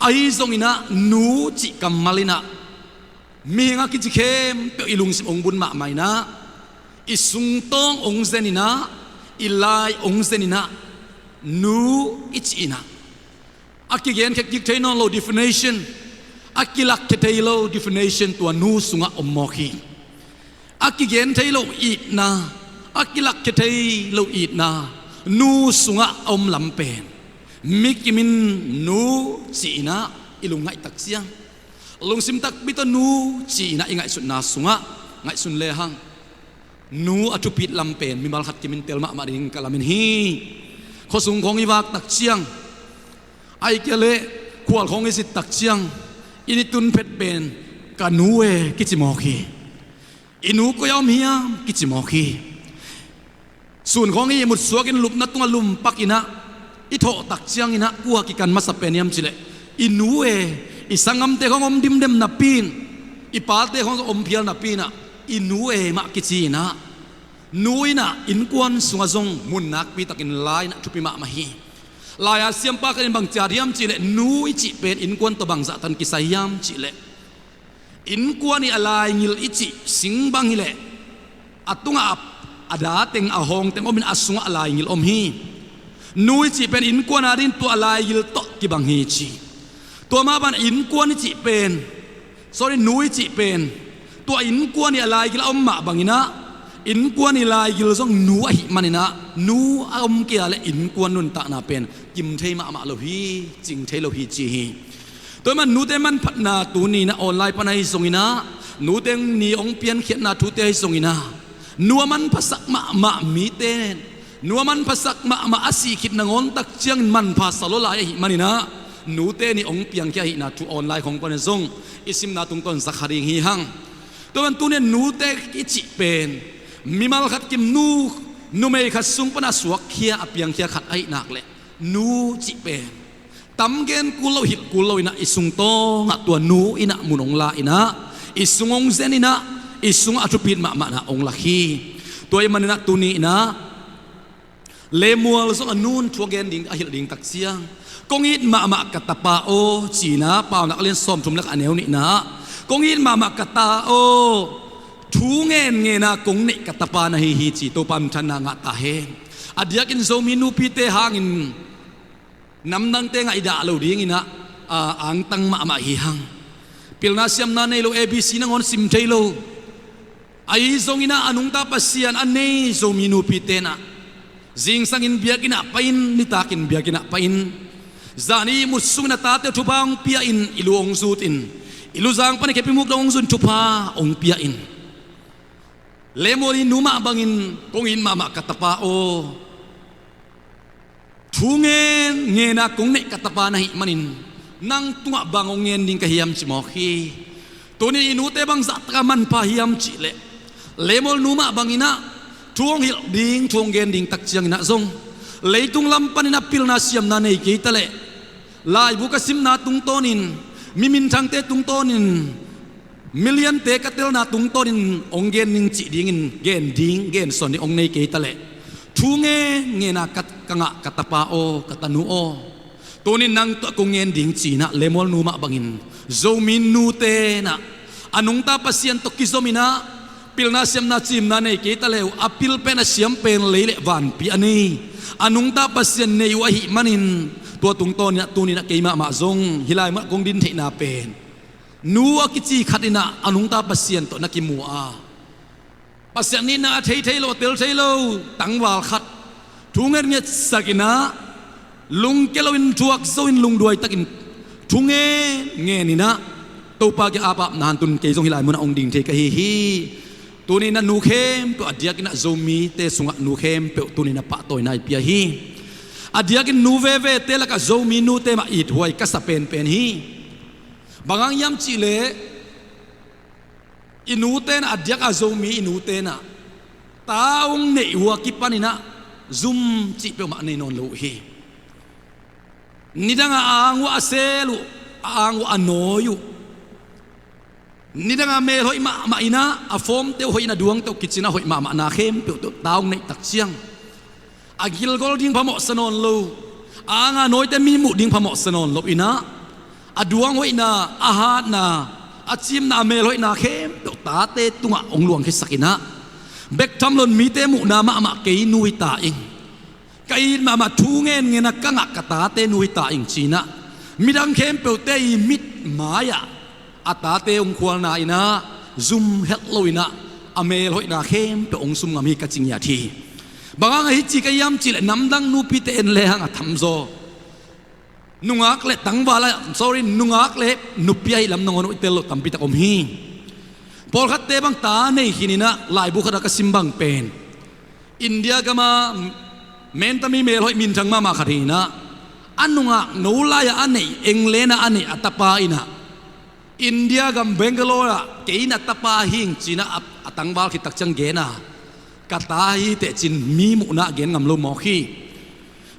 ahi zonginah nu cih kammal inah mihing a kici khempeuh i lungsim hong bun mahmah inah, i sungtawng hong zen inah, i lai hong zen inah, nu i cih inah, a kigenkhia kik thei nawn lo definition, a kilakkhia thei lo definition tua nu sungah om mawk hi. A kigen thei lo itna, a kilakkhia thei lo itna nu sungah a om lam pen, mi kimin nu ci inah i lungngaih tak ciang, lungsim takpi tawh nu ci inah i ngaihsutna sungah ngaihsun lehang, nu a thupit lam pen mimal khat kimin tel mahmah ding ka lamen hi. Khuasung khawng i vak tak ciang, ahih kei leh khual khawng i zit tak ciang, i ni tun phet pen, ka nu e kici mawk hi. I nu koi a om hiam kici mawk hi. Sun khawng i ihmut suakin lupna tungah lumpak inah i thawh tak cianginah kua kikan masa pen hiam cih leh, i nu e, i sanggamte khawng om dimdem napi in, i pate khawng om phial napi inah, i nu e mah kici inah, nu inah innkuan sungah zong mun nakpi takin la inah thupi mahmah hi. Lai-a siampa khat in bang ci hiam cih leh, nu i cih pen innkuan tawh bangzah tan kisai hiam cih leh, innkuan i a laigil i cih sing bang hi leh, a tungah a, a da teng, a hawng teng om in a sungah a laigil om hi. Nu i cih pen innkuan a dingin tua a laigil tawh kibang hi ci. Tua mah bangin innkuan i cih pen, sorry, nu i cih pen tua innkuan i a laigil a om mah banginah, innkuan i laigil zong nu ahih maninah, nu a om kei a leh innkuan nuntakna pen kim thei mahmah lo hi, cing thei lo hi ci hi. Tua ahih man nute manphatna tuni inah online pan ahi zonginah, nute ni hong piankhiatna thute ahi zonginah, nu a manphasak mahmah mite, nu a manphasak mahmah a sih khit nangawn tak ciangin manpha sa lua lai ahih maninah, nute ni hong piangkhia ahihna thu online khawng pan zong i simna tungtawn za kha ding hi hang. Tua ahih man tuni-in nute i cih pen mimal khat kim nu, numei khat sung pan a suakkhia, a piangkhia khat ahih nak leh, nu cih pen tam gen kul lo, hilh kul lo inah, i sungtawngah tua nu inah mun hong la inah, i sung hong zen inah, i sungah a thupit mahmahna hong lak hi. Tua ahih maninah tuni inah Lemuel zong a nu in thu a gen ding, a hilh ding tak ciang, kong it mahmah ka tapa aw ci inah, Paunak a lian sawmthum le khat, a neu nihna ah, kong it mahmah ka ta aw, Thu ngen ngen a kong neih ka tapa na hi hi ci, Topa minthanna ngah ta hen. A diakin Zomi nupite hangin namdangte ngaihdah lo dingin ah, a, angtang mahmah hi hang. Pilna siamna nei lo, A B C nangawn sim thei lo. Ahi zongin ah a nungta Pasian a nei Zomi nupite in ah zingsangin biakinn ah pai-in, nitakin biakinn ah pai-in, zan i ihmut sungin a tate uh thupha hong pia-in, i lu hong zut in, i luzang pan i khepi muk dong hong zun thupha hong pia-in. Lemuel i nu mah bangin kong it mahmah ka tapa aw, thu ngen ngen a kong neih ka tapa na hih manin nang tungah bang hong ngen ding ka hiam ci mawk hi. Tunin i nute bang zahtak a manpha hiam cih leh, Lemuel nu mah bangin ah thu hong hilh ding, thu hong gen ding tak ciangin ah zong, leitung lam panin a pilna siamna nei kei ta leh, laibu ka simna tungtawnin, mi minthangte tungtawnin, mi liante ka telna tungtawnin hong gen ning cih dingin gen ding, gen sawn ding hong nei kei ta leh, thu ngen ngen a ka, ka ngah ka tapa aw, ka tanu aw, tunin nang tawh kong ngen ding ci-in ah Lemuel nu mah bangin Zomi nute in ah a nungta Pasian tawh kizomin ah pilna siamna cimna nei kei ta leh uh, a pil pen a siam pen lei le vanpi a nei, a nungta Pasian nei uh ahih manin, tua tungtawnin ah tunin ah kei mahmah zong hih lai munah kong din theihna pen, nu a kici khat in ah a nungta Pasian tawh na kimu a, Pasian itna a thei thei lo, a tel thei lo tangval khat thu ngetngetsak in ah, lungke loin, thuak zo-in, lungduai takin thu ngen ngen in ah Topa kiang ap apna hantun kei zong hih lai munah hong ding thei ka hi hi. Tunin ah nu khempeuh, a diakin ah Zomite sungah nu khempeuh tunin ah pahtawina i pia hi. A diakin nu vevete lakah Zomi nute mah ithuai ka sa penpen hi. Bang hang hiam cih leh, i nute in ah, a diak a Zomi i nute in ah, ta hong neih uh a kipanin ah zum cih peuhmah nei nawn lo uh hi. Nidang a ang uh a sel uh, a ang uh a nawi uh, nidang a mel hoih mahmah in ah, a fawmte uh hoih in ah, duangte uh kicin ah hoih mahmah na khempeuh tawh ta hong neih tak ciang, a gilgol ding phamawhsa nawn lo, a ang a nawite mi muh ding phamawhsa nawn lo in ah, a duang hoihna, a hatna, a cimna, a mel hoihna khempeuh tate tungah hong luangkhiasak in ah, bek tham loin mite muhna mahmah kei nu hi ta ing, ka it mahmah thu ngen ngen a ka ngah ka tate nu hi ta ing ci-in ah, midang khempeuhte i mit mai-ah a tate hong khualna in ah, zum het lo in ah, a mel hoihna khempeuh hong sum ngam hi ka ci ngiat hi. Bang hang a hih ci ka hiam cih leh, namdang nupite en lehang a thamzaw, nungak le tangval ah, sorry, nungak le nupi ahih lam nangawn uh i tel loh tampi tak om hi. Pawlkhatte bang ta nei khin in ah, laibu khat ah ka sim bang pen, India gam a mentami mel hoih minthang mahmah khat hi in ah, a nungak no lai-ah a neih, England ah a neih a tapa in ah, India gam Bangalore ah kei na tapa hi ing ci-in ah, a, a tangval khit tak ciang gen a, ka ta hi teh ci-in mi muhna ah gen ngam lo mawk hi.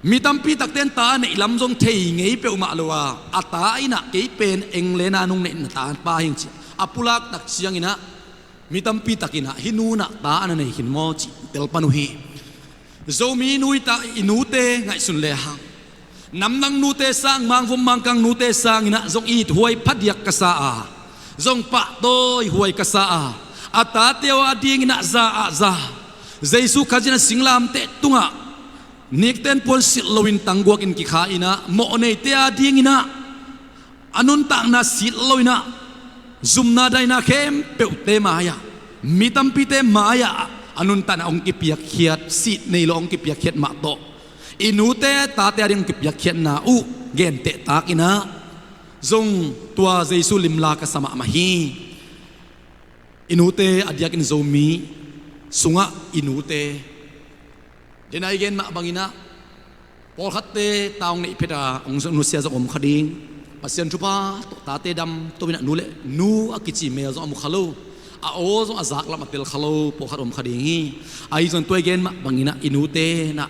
Mi tampi takte in ta a neih lam zong thei ngei peuhmah lo a, a ta in ah kei pen England ah nong neih na tapa hi ing ci-in a pulak tak ciangin ah, mi tampi tak in ah hih nu in ah ta a na nei khin maw ci-in tel pan uh hi. Zomi nu i ta, i nute ngaihsun lehang, namdang nute sang, mangvom mangkang nute sangin ah zong ithuai phadiak ka sa a, zong pahtawi huai ka sa a, a tate uh a dingin ah za ah za, Jesu Khazih in a singlamteh tungah nikten puan silh loin tangguakin kikha in ah, mawhneite a dingin ah a nuntakna sit lo in ah, zumna daina khempeuhte mai-ah, mi tampite mai-ah a nuntakna hong kipiakkhiat, sit nei lo hong kipiakkhiat mah tawh, i nute tate a ding hong kipiakkhiatna uh gentehtak in ah zong tua Jesu limla ka sa mahmah hi. I nute a diakin Zomi sungah i nute, den a i gen mah bangin ah, pawlkhatte ta hong neih phet a hong nusia zong om kha ding. Pasian thupha tawh tate dam to in ah, nu le nu a kici mel zong a mu kha lo, a aw zong a zak lam a tel kha lo pawlkhat om kha ding hi. Ahi zong tua i gen mah bangin ah i nute in ah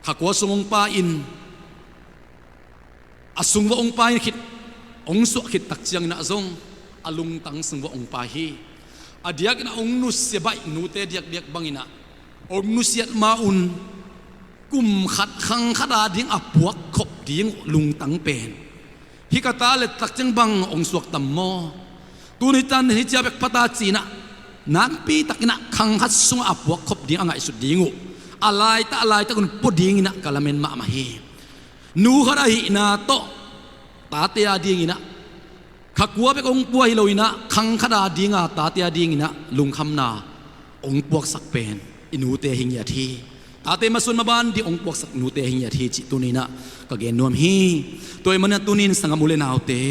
kha kua sung hong pai-in, a sung va hong pai khit, hong suah khit tak ciangin ah zong a lungtang sung va hong pai hi. A diakin ah hong nusia baih nute diakdiak bangin ah, hong nusiat ma-un kum khat khang khat a ding a puak khop ding uh lungtang pen, hih ka ta let tak ciang bang hong suak tam maw? Tuni tan hih cia bek pha ta ci-in ah, nakpi takin ah khang khat sungah a puak khop ding a ngaihsut ding uh, a laitak a laitak un pua dingin ah ka lamen mahmah hi. Nu khat ahihna tawh tate a dingin ah kha kua bek hong pua hi loin ah khang khat a dinga tate a dingin ah lungkhamna hong puaksak pen i nute hi ngiat hi. Tate masuan maban ding hong puaksak nute hi ngiat hi cih tuni-in ah ka gen nuam hi. Tua ahih manin ah tuni-in sanggam u le naute,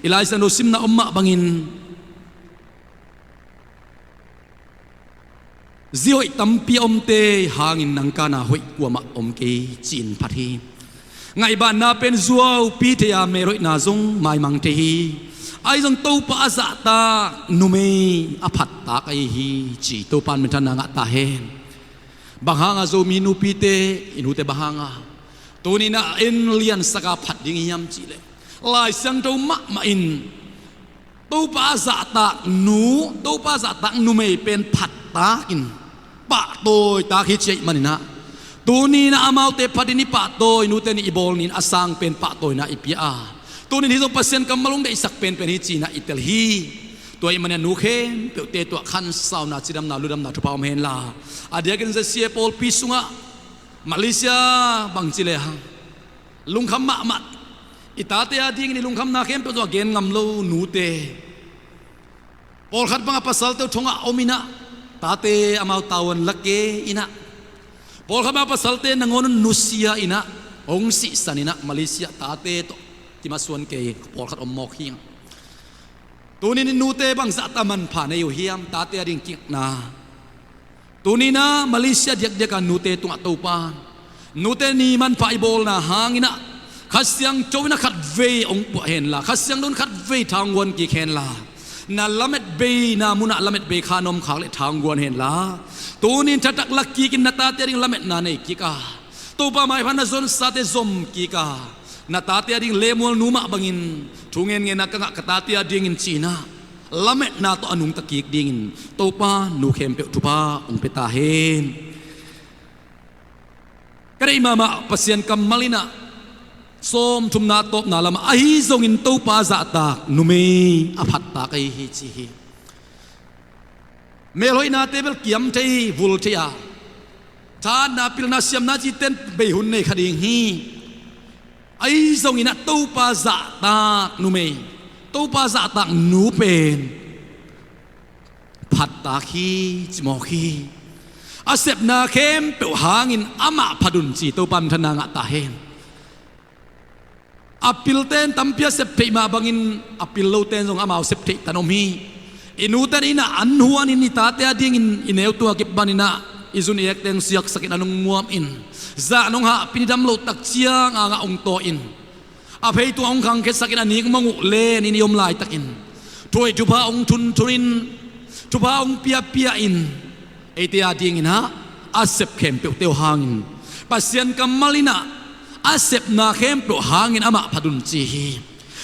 i Lai Siangtho simna om mah bangin zi hoih tampi a omte hangin nang kana hoih kuamah om kei ci-in phat hi. Ngaihbaanna pen zuaupi thei-a melhoihna zong maimang thei hi. Ahi zong Topa a zahtak numei a phattak ahi hi ci Topa in minthanna ngah ta hen. Bang hanga Zomi nupite i nute bang hanga tuni-in ah en liansaka phat ding hiam cihleh, Lai Siangtho mahmah in Topa a zahtak nu, Topa a zahtak numei pen phattakin pahtawitak hi ci ahih manin ah tuni-in ah amaute phatin i pahtawi, nute nih i bawl ni-in a sang pen pahtawina i pia a, tuni-in hih zong Pasian kammal hong deihsak penpen hi ci-in ah i tel hi. Tua ahih manin ah nu khempeuhte tuah khansauna, cidamna, ludamna thupha om henla, a diakin Z C A pawlpi sungah Malaysia bangci le hang lungkham mahmah, i tate a dingin i lungkhamna khempeuh zong a gen ngam lo nute, pawlkhat bangah pasalte uh thongah om in ah, tate amau tavuan la kei in ah, pawlkhat bangah pasalte nangawn un nusia in ah, hong sihsan in ah, Malaysia tate tawh kimasuan kei pawlkhat om mawk hi. Tuni-in nute bangzah ta manpha nei uh hiam, tate a ding kikna? Tuni-in ah Malaysia diakdiaka nute tungah Topa nute ni manpha i bawlna hangin ah Kha Siangtho in ah khatvei hong puah henla, Kha Siangtho in khatvei thangguan kik henla, na lametbeina munah lametbei kha na om khak leh thangguan henla, tuni-in thatak la kikin na tate a ding lametna nei kik a, Topa maipha na zonsate zom kik a, na tate a ding lemual nu mah bangin thu ngenngenna ka ngah, ka tate a dingin ci-in ah lametna tawh a nungta kik dingin Topa nu khempeuh thupha hong pia ta hen. Ka deih mahmah Pasian kammal in ah sawmthumna tawpna lamah, ahi zongin Topa zahtak numei a phattak ahi hi ci hi. Melhoihnate bel kiam thei, vul thei a, thahatna, pilna, siamna cihte in bei hun nei kha ding hi. Ahi zongin ah Topa zahtak numei, Topa zahtak nu pen phattak hi, cimawk hi. A sepna khempeuh hangin amah phat un ci Topa minthanna ngah ta hen. A pilte in tampi a sep theih mah bangin a pil lote in zong amau sep theih tan om hi. I nute in ah an huanin i tate a dingin i neu tung a kipan in ah i zun i ekte hong siaksakin an hong muam in, zan hong hahpin i dam loh tak ciang a ngah hong tawi in, a phei tungah hong khangkhiatsakin a nik mong uh lenin i om laitakin thuhoih thupha hong thunthunin, thupha hong piapia in, eite a dingin ah a sep khempeuhte uh hangin Pasian kammal in ah a sepna khempeuh hangin amah phat un ci hi.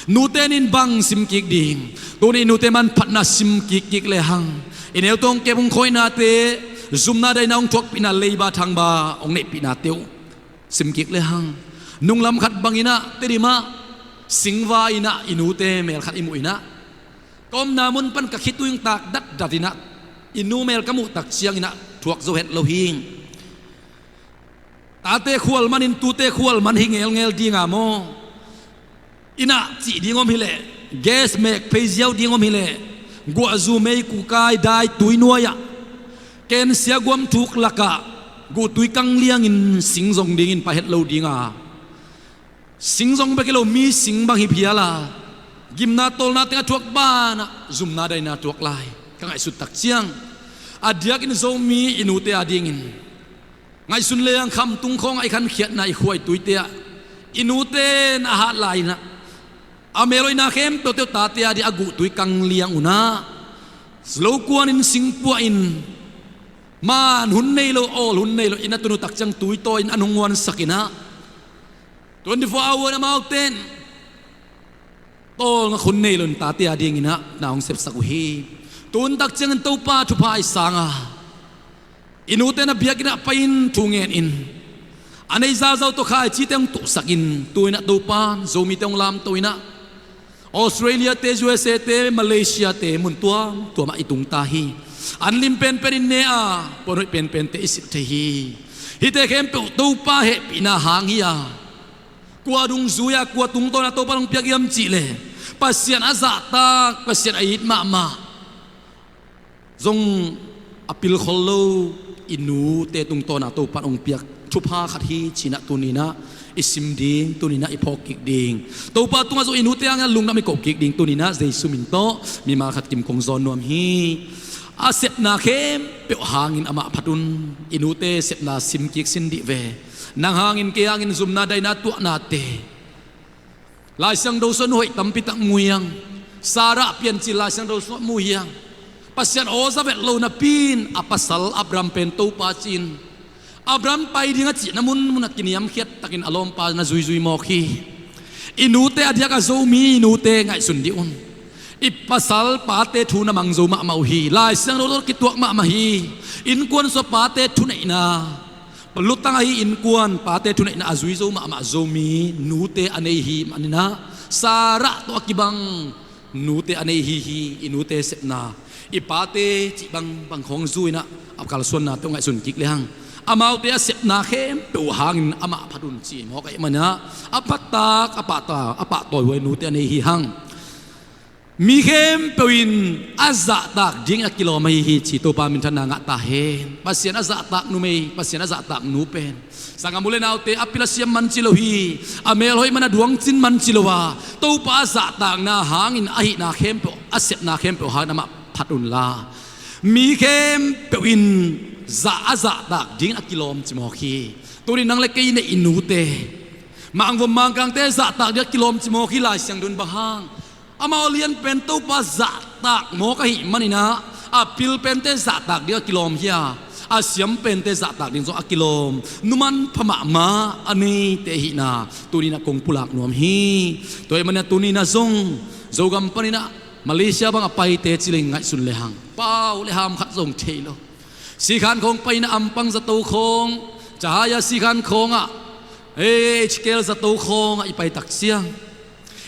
Nute in bang sim kik ding? Tuni nute manphatna sim kikkik lehang, i neu tawh hong kep hong khawihnate, zumna daina hong thuakpihna, leiba thangba hong neihpihnate uh sim kik lehang, nunglam khat bangin ah Tedim ah singva in ah i nute mel khat i muh in ah, ka omna mun pan ka khitui hong tak datdat in ah, i nu mel ka muh tak ciangin ah thuak zo het lo hi. Tate khual manin tute khual man hi ngelngel dinga maw? Inn ah cih ding om hileh, gas mek phei ziau ding om hileh, guahzu mei kukai dai tui nuai-ah, kensia guam thuk lakah guhtui kang liangin sing zong dingin pai het lo dinga, sing zong bek hi lo, mi sing bang hi phial a, gimna tawlna teng a thuak banah zumna daina thuak lai ka ngaihsut tak ciang, a diakin Zomi i nute a dingin ngaihsun leng khamtung khawngah i khankhiatna i khuaituite ah i nute in a hat lai-in ah, a melhoihna khempeuhte uh tate a ding a guhtui kang liang un ah, lo kuanin singpuah in, man hun nei lo, awl hun nei lo, inn a tun uh tak ciang tui tawi-in an hong huansak in ah, twenty four hour amaute in tawlnga khun nei loin tate a dingin ah na hong sepsak uh hi. Tun tak ciangin Topa thupha i sang a, i nute in a biakinn ah pai-in thu ngen in, a neih zauzau tawh khaicite hong tuhsak in, tu-in ah Topa in Zomite hong lamto in ah, Australia te, U S A te, Malaysia te, mun tuamtuam ah i tung ta hi. An lim penpen in ne a, puan hoih penpente i silh thei hi. Hihte khempeuh Topa hehpihna hang hi a, kua dungzui a, kua tungtawn a Topa hong piak hiam cih leh, Pasian a zahtak, Pasian a it mahmah zong a pilkhol lo i nute tungtawn a Topa hong piak thupha khat hi ci-in ah tuni-in ah i sim ding, tuni-in ah i phawk kik ding. Topa tungah zong i nute hangin ah lungdam i ko kik ding, tuni-in ah Jesu min tawh mimal khat kim kong zawn nuam hi. A sepna khempeuh hangin amah phat un. I nute sepna sim kik sin dih ve. Nang hangin, kei hangin zumna daina tuahnate, Lai Siangtho sungah nu hoih tampi tak mu hi hang. Sarah Piancil Lai Siangtho sungah mu hi hang. Pasian aw za vet lo napi-in a pasal Abraham pen Topa ci-in, Abraham pai ding a cihna munmun ah kiniamkhiat takin a lawmpa na zuizui mawk hi. I nute a diak a Zomi nute ngaihsun dih un. I pasal pate thu na mang zo mahmah uh hi. Lai Siangtho tawh kituak mahmah hi. Innkuan sungah pate thuneihna, lutang ahi innkuan pate thuneihna a zui zo mahmah Zomi nute a nei hi manin ah, Sarah tawh a kibang nute a nei hi hi. I nute sepna, i pate cih bangbang khawng zui-in ah a kalsuannate hong ngaihsun kik le hang, amaute a sepna khempeuh hangin amah phat un ci mawk ahih manin ah, a phattak, a pahta, a pahtawi huai nute a nei hi hang. Mi khempeuh in a zahtak dingin a kilawm ahi hi ci Topa minthanna ngah ta hen. Pasian a zahtak numei, Pasian a zahtak nu pen sanggam u le naute, a pil a siam man ci lo hi. A melhoih man, a duangcin man ci lo a, Topa a zahtakna hangin a hihna khempeuh, a sepna khempeuh hangin amah phat unla, mi khempeuh in zah, a zahtak dingin a kilawm ci mawk hi. Tuni nang le kei i neih i nute, Mangvom Mangkangte zahtak dingin a kilawm ci mawk hi. Lai Siangtho in bang hang? Amau a lian pen Topa zahtak mawk ahih manin ah, a pil pente zahtak dingin a kilawm hi a, a siam pente zahtak dingin zong a kilawm, nu manpha mahmah a neite ahihna tuni-in ah kong pulak nuam hi. Tua ahih manin ah tuni-in ah zong Zogam panin ah Malaysia bang a paite ci leng ngaihsun le hang, pau le ham khat zong thei lo. Sikhan khawng pai-in ah ampang zato khawng, Cahaya Sikhan khawngah, eh, H K L zato khawngah i pai tak ciang,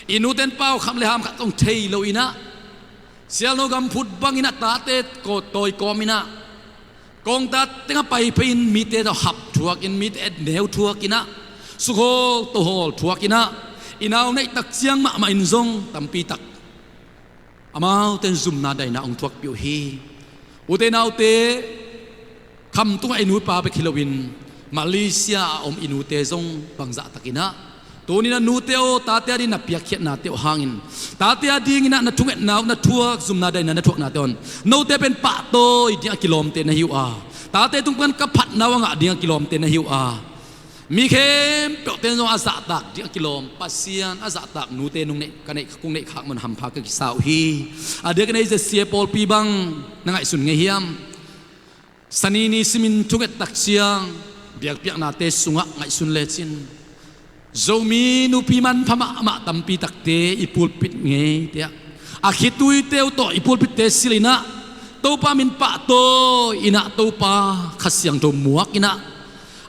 i nute in pau kham le ham khat zong thei lo-in ah, Sialno gam phut bangin ah tate ko tawi kawmin ah, kawngta tengah pai phei-in mite tawh hap thuakin, mite et neu thuakin ah, sukhawl tohawl thuakin ah, i nau neih tak ciang mahmah in zong tampi tak amaute in zumna daina hong thuakpih uh hi. Ute naute, khamtung ah i nu i pa bek hi loin Malaysia a om i nute zong bangzah takin ah, tuni-in ah nute aw, tate a dingin na piakkhiatnate uh hangin, tate a dingin ah na thungetna uh na thuak, zumna daina na thuaknate un, note pen pahtawi dingin a kilawmte na hi uh a, tate tung pan ka phatna uh a ngah dingin a kilawmte na hi uh a, mi khempeuhte in zong a zahtak dingin a kilawm, Pasian a zahtak nute nong neih, ka neih, kong neih khak man hampha ka kisa uh hi. A diakin ei Z C A pawlpi bang na ngaihsun ngei hiam? Sani ni simin thunget tak ciang, biakpiaknate sungah ngaihsun lecin, Zomi nupi manpha mahmah tampi takte i pulpit ngeite ah, a khituite uh tawh i pulpitte silh-in ah, Topa min pahtawi-in ah, Topa Kha Siangtho muak-in ah,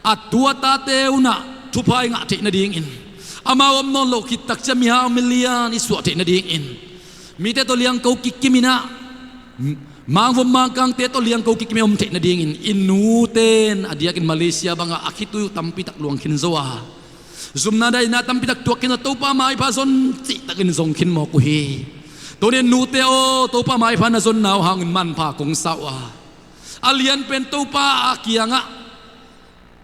a tu a tate un ah thupha i ngah theih nadingin, amau om nawn loh khit tak ciang mihau milian i suah theih nadingin, mite tawh liangko kikim-in ah, Mangvom Mangkangte tawh liangko kikim-in om theih nadingin, i nute in a diakin Malaysia bangah a khitui uh tampi tak luang khin zo a, zumna daina tampi tak tuak khin zo a, Topa maipha zon cihtakin zong khin mawk uh hi. Tuni-in nute aw, Topa maipha na zonna uh hangin manpha kong sa uh a, a lianpen Topa a kiangah,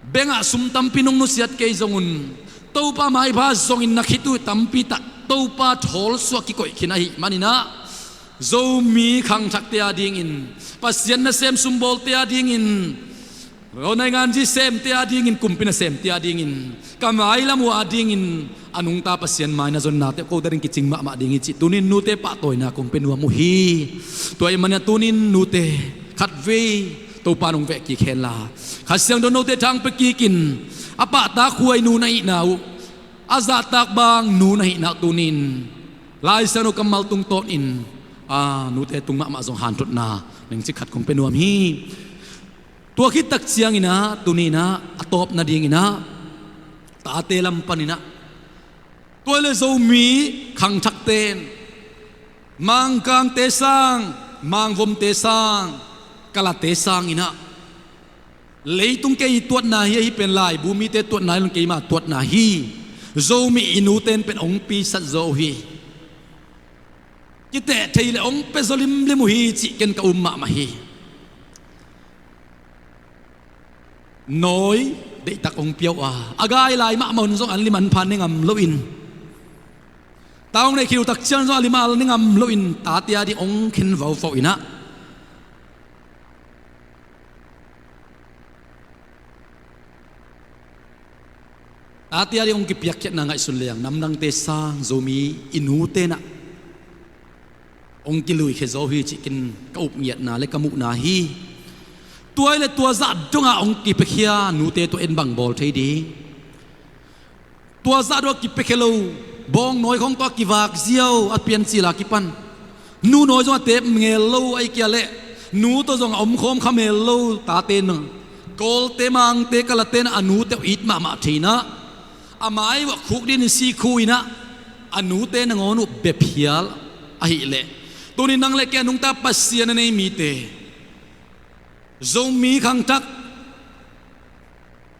bengah sum tampi nong nusiat kei zongun, Topa maipha zongin na khitui uh tampi tak Topa thawlsuah kikoih khin ahih manin ah, Zomi khangthakte a dingin, Pasian nasem sumbawlte a dingin, nainganzi semte a dingin, kumpi nasemte a dingin, ka mailam uh a dingin a nungta Pasian mai na zonnate uh ko danin kicing mahmah ding hi cih tuni-in nute pahtawina kong pia nuam uh hi. Tua ahih manin ah tuni-in nute khatvei Topa in hong veh kik henla, Kha Siangtho in note thang pia kikin, a pahtak huai nu na hihna uh, a zahtak bang nu na hihna uh tuni-in Lai Siangtho kammal tungtawnin, a, nute tung mahmah zong hanthotna ningcik khat kong pia nuam hi. Tua khit tak ciangin ah, tuni-in ah a tawp nadingin ah, tate lam panin ah, tua hi leh Zomi khangthakte in Mangkangte sang, Mangvomte sang, Kalate sanginah, leitung kei tuatna hi, ahi pen laibu mite tuatna hi lo in keima tuatna hi. Zomi i nute in pen hong pisak zo uh hi. Kiteh thei le hong pia zo limlim uh hi cih ken ka um mahmah hi. Nawi deihtak hong pia uh a, a gai lai mahmah un zong an lim an pha ne ngam loin, ta hong neih khit uh tak ciang zong a lim a al ne ngam loin, tate a ding hong khen vauvau inah, tate a ding hong kipiakkhiatna ngaihsun leng namdangte sang Zomi i nute inah hong kiluikhia zo hi cih ken ka upngiatna le ka muhna hi. Tua hi le tua zah dongah hong kipiakhia nute tua in bang bawl thei ding? Tua zah dongah kipiakhia lo, bawng nawi khawng tawh a kivak ziau a piancil a kipan, nu nawi zong a tep ngel lo, ahih kei leh nu tawh zong a omkhawm kha mel lo tate, na Kawlte, Mangte, Kalate inah a nute uh it mahmah thei inah, a mai uh ah khuk dinin sikhu inah a nute nangawn uh bia phial ahih leh, tuni nang le kei a nungta Pasian a nei mite, Zomi khangthak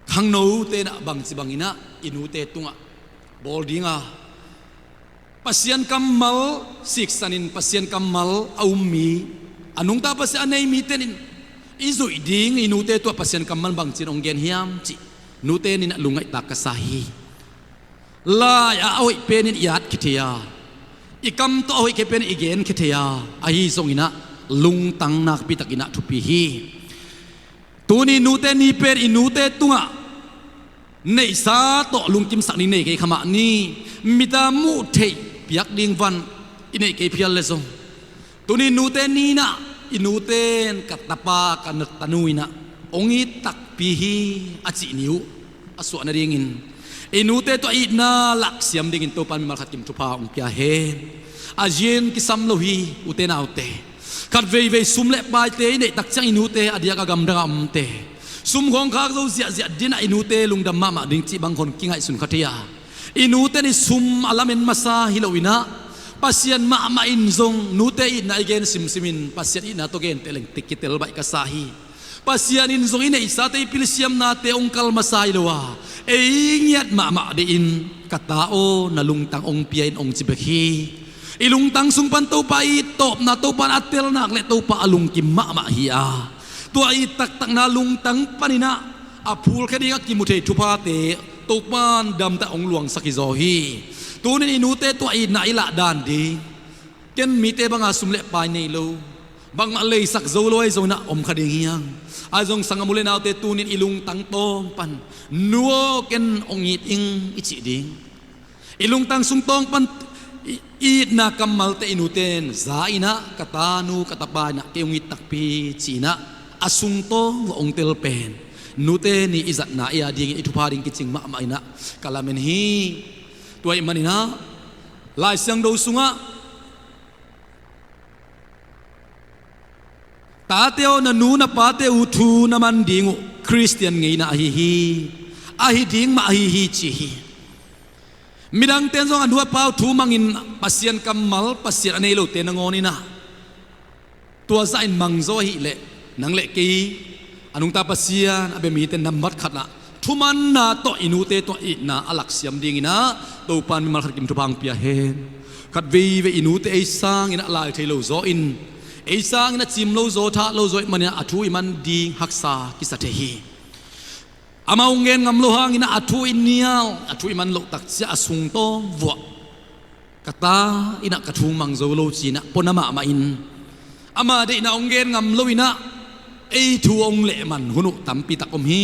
khangnote inah bangci banginah i nute tungah bawl dinga, Pasian kammal siksanin Pasian kammal a um mi, a nungta Pasian a nei mite in i zuih ding i nute tuah Pasian kammal bangcin hong gen hiam cih nute in inah lungngaihtak ka sa hi. Lai-ah a hoih penin i at khia thei a, i kam tawh a hoih khia penin i gen khia thei a, ahi zonginah lungtang nakpi takinah thupi hi. Tuni nute ni pen i nute tungah neihsa tawh lungkimsak ni nei kei kha mah ni, mita muh theih piak ding van i neih kei phial le zong, tuni nute ni inah i nute in ka tapa, ka tanu inah hong it takpi hi a cih ni uh a suah nadingin, i nute tawh itna laksiam dingin Topa in mimal khat kim thupha hong pia hen. A zin kisam lo hi, ute naute. Khat veivei sum le paite i neih tak ciang i nute a diak a gamdang a omte, sum khawng khak zo ziahziah dinah i nute lungdam mahmah ding cih bang khawng kingaihsun kha thei a, i nute in i sum a lamen masa hi lo inah, Pasian mahmah in zong nute itna i gen simsimin Pasian itna tawh genteh leng tik kitel baih ka sa hi. Pasian in zong i neihsate, i pilsiamnate hong kal masa hi lo a, ei ngiat mahmah deihin, ka ta aw, na lungtang hong pia in hong ci bek hi. I lungtang sung pan Topa i tawpna, Topa in a tel nak le Topa a lungkim mahmah hi a, tua i taktakna lungtang paninah a phulkhia dingah kimu thei thuphate Topa in damtak hong luangsak hi zaw hi. Tunin i nute tua itna i lah dan ding, ken mite banga sum le pai nei lo, bangmah leisak zo lo ahi zonginah om kha ding hi hang. Ahi zong sanggam u le naute, tunin i lungtang tawng pan, nu aw, ken hong it ing i cih ding. I lungtang sung tawng pan i, i itna kammalte i nute in za inah, ka tanu, ka tapa inah kei hong it takpi ci inah a sung tawng va hong tel pen, nute ni i zatna i a dingin i thupha ding kicing mahmah inah ka lamen hi. Tua ahih maninah Lai Siangtho sungah, tate aw, na nu na pate uh thu na man ding uh Khristian ngeina ahi hi, ahi ding mah ahi hi, ci hi. Midangte in zong a nu a pa uh thu mangin Pasian kammal, Pasian a nei lote nangawn inah tua zahin mang zaw ahih leh, nang le kei a nungta Pasian a bia mite nambat khatah thumanna tawh i nute tawh itna a laksiam dinginah Topa in mimal khat kim thupha hong pia hen. Khat veivei i nute ei sanginah lai thei lo zaw in, ei sanginah cim lo zaw, thah lo zaw ahih maninah a thu i man ding haksa kisa thei hi. Amah hong gen ngam lo hanginah a thu i nial, a thu i man loh tak ciah a sung tawng vuah, ka ta inah ka thu mang zo lo ci inah pua na mahmah in, ama deihna hong gen ngam lo inah ei thu hong lehman hun uh tampi tak om hi.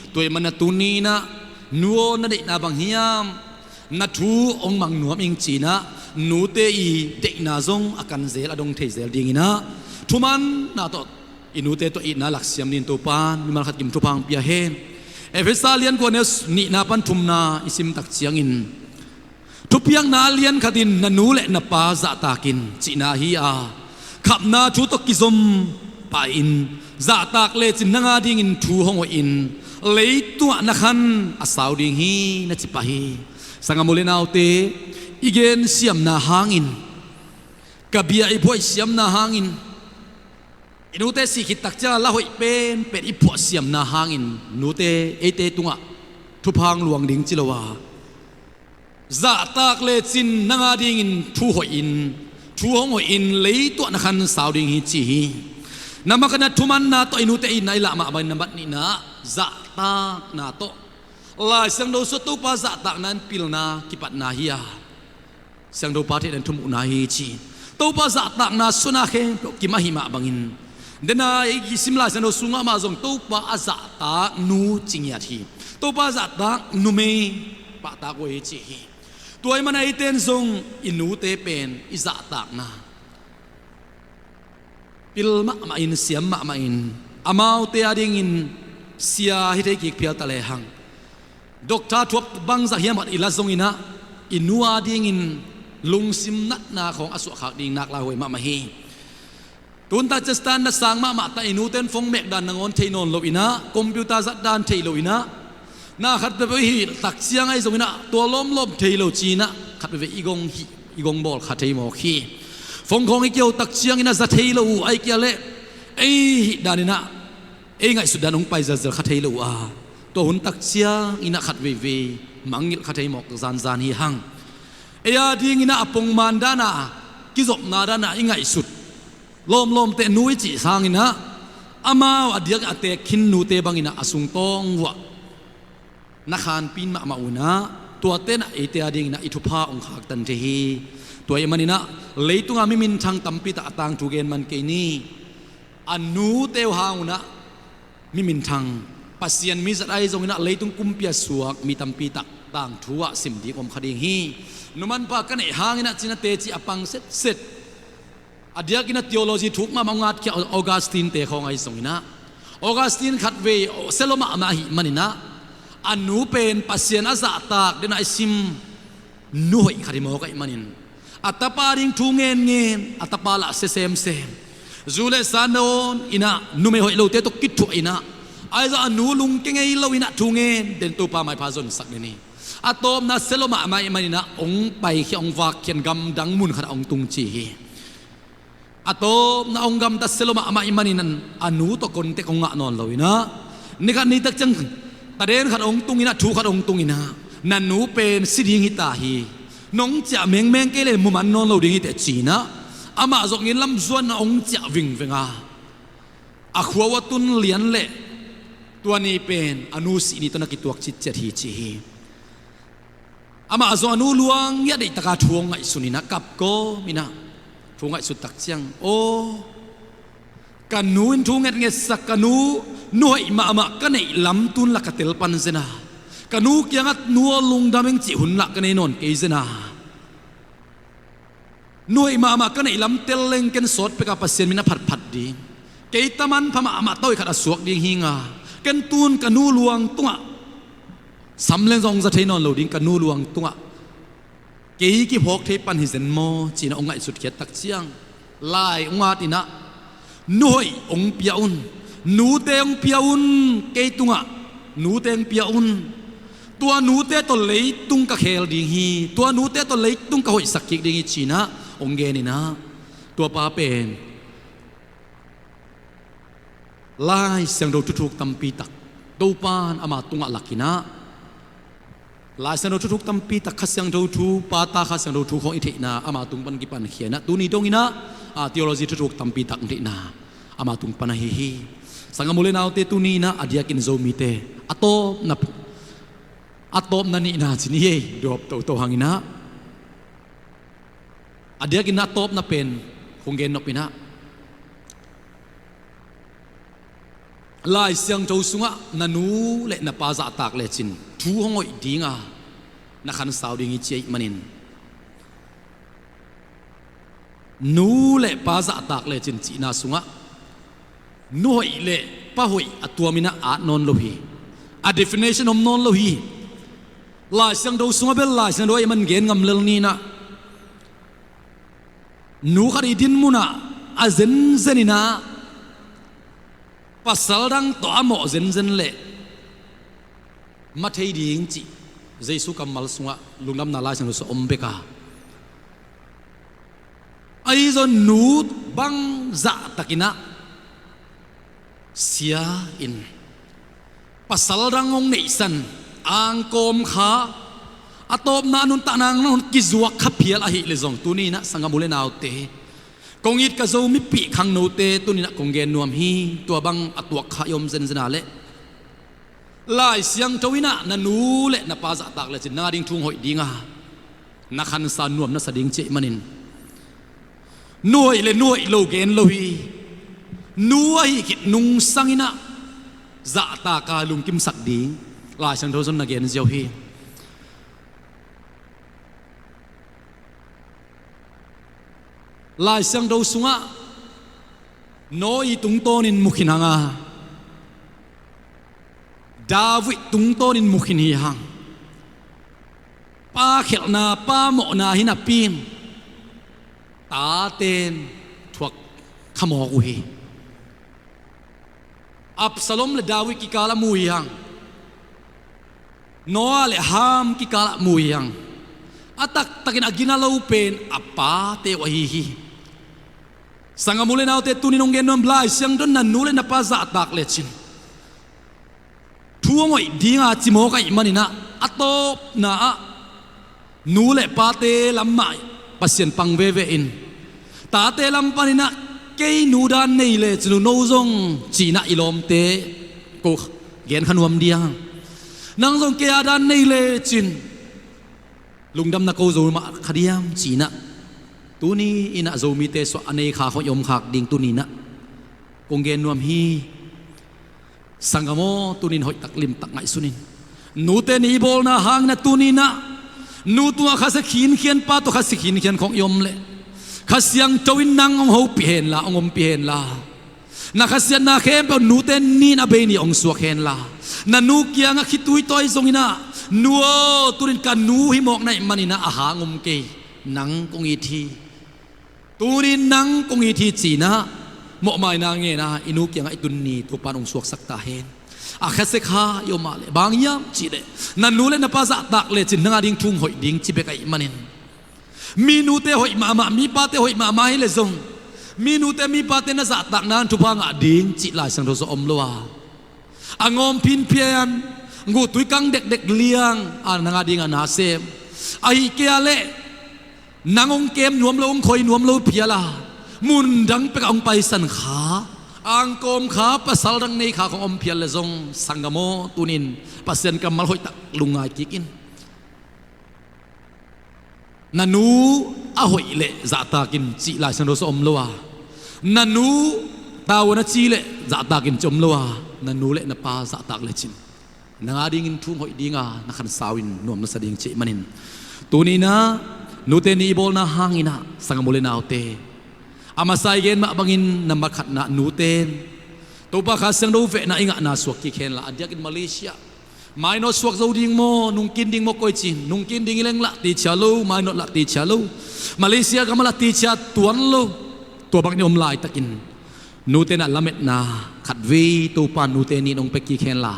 Tua ahih maninah tuni inah nu aw, na deihna bang hiam, na thu hong mang nuam ing ci inah nute i deihna zong a kan zel, a dong thei zel dinginah thumanna tawh i nute tawh itna laksiam dingin Topa in mimal khat kim thupha hong pia hen. Efesa lian kua, neu nihna pan thumna i sim tak ciangin, thupiakna a lian khat in na nu le na pa zahtak in cihna hi a, khapna thu tawh kizom pah in, zahtak lecin nang a dingin thu hong hoihin, leitungah na khan a sau ding hi, na ci pah hi. Sanggam u le naute, i gensiamna hangin, ka bia i phuaisiamna hangin, I nute sih khit tak ciang a la hoih penpen i phuahsiamna hangin nute eite tungah thupha hong luang ding ci lo a, zahtak lecin nang adingin thu hoihin, thu hong hoihin leitungah na khansau ding hi ci hi. Na makaihna thumanna tawh i nute itna i lah mah bangin na mat nihna zahtakna tawh Lai Siangtho sung Topa zahtakna in pilna kipatna hi a, Siangtho Pa theihna in thumuhna hi ci. Topa zahtakna sungah khempeuh kim ahih mah bangin, dena i sim Lai Siangtho sungah mah zong Topa a zahtak nu ci ngiat hi. Topa zahtak numei pahtak uh hi ci hi. Tua ahih manin eite in zong i nute pen i zahtakna pil mahmah in, siam mahmah in, amaute adingin sia hi thei kik phial ta lehang, doctor thuap bangzah hiam khat i la zongin ah, i nu adingin lungsim natna khawng a suahkhak ding nak lai huai mahmah hi. Tun tak ciang standard sang mahmah tak, i nute in phone mek dan nangawn thei nawn lo in ah, computer zat dan thei lo in ah, na khat veve i hih tak ciang ahi zongin ah, tua lawmlawm thei lo ci-in ah, khat veve i gong hih, i gong bawl kha thei mawk hi. Phone khawng i kiho tak ciangin ah za thei lo uh, ahih kei leh ei hih danin ah, ei ngaihsut dan hong pai zelzel kha thei lo uh a, tua hun tak ciangin ah khat veivei mangngilh kha thei mawk zanzan hi hang. Ei adingin ah a pongman dan a, kizopna dan a i ngaihsut lawmlawmte nu i cih sangin ah, amau a diakin a teek khin nute bangin ah a sungtawng vuah na khanpih mahmah uh in ah, tuate in ah eite adingin ah i thupha hong khaktan thei hi. Tua ahih manin ah, leitung a mi minthang tampi tak a tangthu gen man kei ni. A nute uh hang un ah mi minthang, Pasian mi zat ahi zongin ah leitung kumpi a suak mi tampi tak tangthu ah sim ding om kha ding hi. Nu manpha ka neih hangin ah ci-in ah teci a pang setset. A diakin ah theology thuk mahmah hong ngatkhia Augustine te khawng ahi zongin ah, Augustine khatvei sia lua mahmah ahih manin ah, a nu pen Pasian a zahtak den a i sim nu hoih khat hi mawk ahih manin, a tapa ding thu ngenngen, a tapa lah sia semsem. Zu le sa nawn in ah, numei hoih lote tawh kithuah in ah, ahi zong a nu lungkia ngei lo in ah thu ngen den, Topa maipha zonsak den hi. A tawpna sia lua mahmah ahih manin ah hong paikhia, hong vakkhia in gamdang mun khat ah hong tung ci hi. A tawpna hong gamta sia lua mahmah ahih manin a nu tawh contact hong ngah nawn lo in ah, ni khat ni tak ciang taden khat hong tung in ah, thu khat hong tung in ah, na nu pen si ding hi ta hi. Nong ciah mengmeng kei leh mu man nawn lo ding hi teh ci-in ah, amah zong inn lam zuan ah hong ciah vingveng a, a khua uh a tun lian leh tua ni pen a nu sih ni tawh na kituak citciat hi ci hi. Amah zong a nu luang ngiat, deihtak a thu hong ngaihsun in ah, kap kawm in ah, thu ngaihsut tak ciang, aw, ka nu in thu ngetngetsak, ka nu, nu hoih mahmah ka neih lam tun lah ka tel pan zen a, ka nu kiangah nu aw lungdam ing cih hun lah ka nei nawn kei zen a, nu hoih mahmah ka neih lam tel leng ken sawt pek a Pasian min a phatphat ding, kei ta manpha mahmah tawi khat a suak ding hi ing a, ken tun ka nu luang tungah sam leng zong za thei nawn lo ding, ka nu luang tungah kei kiphawk thei pan hi zen maw ci-in ah hong ngaihsut khiat tak ciang, lai hong at in ah, nu hoih hong pia un, nute hong pia un, kei tungah nute hong pia un. Tua nute tawh leitung ka khel ding hi, tua nute tawh leitung ka hoihsak kik ding hi ci-in ah hong gen in ah, tua pa pen Lai Siangtho thuthuk tampi tak Topa in ama tungah lak in ah, Lai Siangtho thuthuk tampi tak, Kha Siangtho thu, Pa, Ta, Kha Siangtho thu khawng i theihna ama tung pan kipankhia in ah, tuni dongin ah, a, theology thuthuk tampi tak i theihna ama tung pan ahi hi. Sanggam u le naute, tuni in ah a diakin Zomite a tawpna, a tawpna nihna ci ni ei, dawp toto hang in ah, a diakin a tawpna pen kong gen nop in ah, Lai Siangtho sungah na nu le na pa zahtak lecin thu hong hoih ding a, na khansau ding hi ci ahih manin, nu le pa zahtak lecin cihna sungah nu hoih le pa hoih a tuam in ah at nawn lo hi. A definition om nawn lo hi. Lai Siangtho sungah bel Lai Siangtho ahih man gen ngam lel ni in ah, nu khat i din munah a zenzen in ah, pasal dang tawh a mawh zenzen leh ma thei ding cih Jesu kammal sungah, Lungdamna Lai Siangtho sungah om bek a, ahi zong nu bang zahtak in ah, Sia in pasal dang hong neihsan, angkawm kha, a tawpna a nuntakna hong kizuak kha phial ahih leh zong, tuni in ah sanggam u le naute, kong it ka Zomipih khangnote, tuni in ah kong gen nuam hi. Tua bang a tuak kha i om zenzen a leh, Lai Siangtho in ah na nu le na pa zahtak lecin nang a ding thu hong hoih ding a, na khansa nuam na sa ding ci ahih manin, nu hoih le nu hoih lo gen lo hi. Nu ahih khit nungsang in ah zahtak a lungkimsak ding Lai Siangtho zong na gen ziau hi. Lai Siangtho sungah Noah tungtawnin mu khin hang a, David tungtawnin mu khin hi hang. Pa khialhna, pa mawhna hi napi in taten thuak kha mawk uh hi. Absalom le David kikal ah mu hi hang. Noah le Ham kikal ah mu hi hang. A taktakin a gina lo pen a pate uh ahi hi. Sanggam u le naute, tuni in hong gen nuam, Lai Siangtho in na nu le na pa zahtak lecin thu hong hoih ding a ci mawk ahih manin ah, a tawpna ah nu le pate lam mah Pasian pang veve in, tate lam panin ah, kei nu dan nei lecin uh, no zong ci in ah i lawmte ko gen kha nuam diam? Nang zong kei a dan nei lecin lungdam na ko zo mah kha diam ci in ah, tuni in ah Zomite suah a nei kha khawng i om khak ding tuni in ah kong gen nuam hi. Sanggam aw, tuni in hoihtak limtak ngaihsun in. Nute ni i bawlna hangin ah tuni in ah nu tungah khasia khinkhian, pa tawh khasia khinkhian khawng i om leh, Kha Siangtho in nang hong hopih hen la, hong ompih hen la. Na khasiatna khempeuh nute ni in a bei ni hong suak hen la. Na nu kiangah khitui tawh ahi zongin ah, nu aw, tuni in ka nu hi mawk na hih manin ah a hang om kei, nang kong it hi. Tuni in nang kong it hi ci in ah mawhmaina ngen a i nu kiangah i tun ni Topa'n hong suaksak ta hen. A khasia kha i om a leh, bang hiam cih leh, na nu le na pa zahtak lecin nang a ding thu hong hoih ding ci bek ahih manin, mi nute hoih mahmah, mi pate hoih mahmah hi leh zong, mi nute mi pate na zahtakna in thupha ngah ding cih Lai Siangtho sung om lo a, a ngawm phinphian, guhtui kang dekdek liang a nang a ding a na sem, ahih kei a leh nang hong kem nuam lo, hong khoi nuam lo phial a, mun dang pekah hong paisan kha, angkawm kha, pasal dang nei kha khawng om phial leh zong, sanggam aw, tuni in Pasian kammal hoihtak lungngai kik in. Na nu a hoih leh zahtak in cih Lai Siangtho sung om lo a, na nu tavuan a ci leh zahtak in ci om lo a, na nu le na pa zahtak lecin nang a dingin thu hong hoih ding a, na khansau in nuam na sa ding ci ahih manin, tuni in ah nute ni i bawlna hangin ah sanggam u le naute, a masa i gen mah bangin, nambat khatna, nute in Topa Kha Siangtho vehna i ngahna suak kik hen la. A diakin Malaysia mainawt suak zo ding maw, nungkin ding maw, koici in nungkin ding hi leng lah tichia lo, mainawt lah tichia lo, Malaysia gam ah lah tichia tuan lo. Tua bangin i om laitakin nute in ah lametna khatvei Topa nute ni in hong pia kik hen la.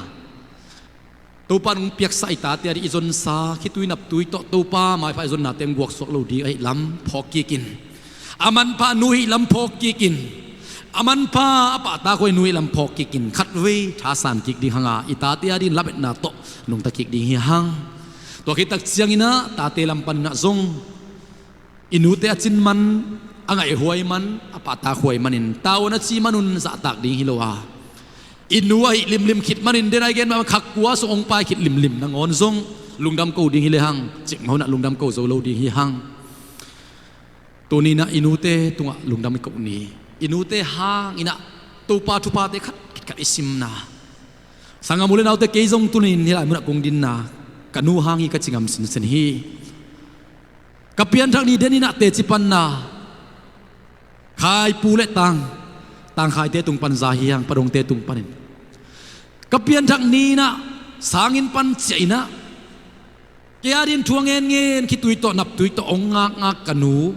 Topa in hong piaksa i tate a ding i zonsa khitui naptui tawh Topa maipha i zonnate hong guaksuak lo ding ahih lam phawk kik in. A manpha nu ahih lam phawk kik in. A manpha a pahtakhuai nu ahih lam phawk kik in. Khatvei thasan kik ding hang a, i tate a dingin lametna tawh nungta kik ding hi hang. Tua khit tak ciangin ah tate lam panin ah zong i nute a cin man, a ngaihhuai man, a pahtakhuai manin, tavuan a ci man un zahtak ding hi lo a, i nu ahih limlim khit manin, den a i gen mah bang, kha kua sung hong pai khit limlim nangawn zong lungdam ko ding hi le hang, cikmah hun ah lungdam ko zo lo ding hi hang. Tuni in ah i nute tungah lungdam i ko ni. I nute hangin ah Topa thuphate khat khit khat i simna. Sanggam u le naute, kei zong tuni in hih lai munah kong dinna, ka nu hang hi ka ci ngam sinsen hi. Ka pianthak ni den in ah teci panna, Khaipu le Tang, Tangkhaite tung pan za hi hang, Pa Dongte tung panin. Ka pianthak ni in ah sanginn pan ciah in ah, kei a dingin thu a ngenngen, khitui tawh naptui tawh hong ngakngak ka nu,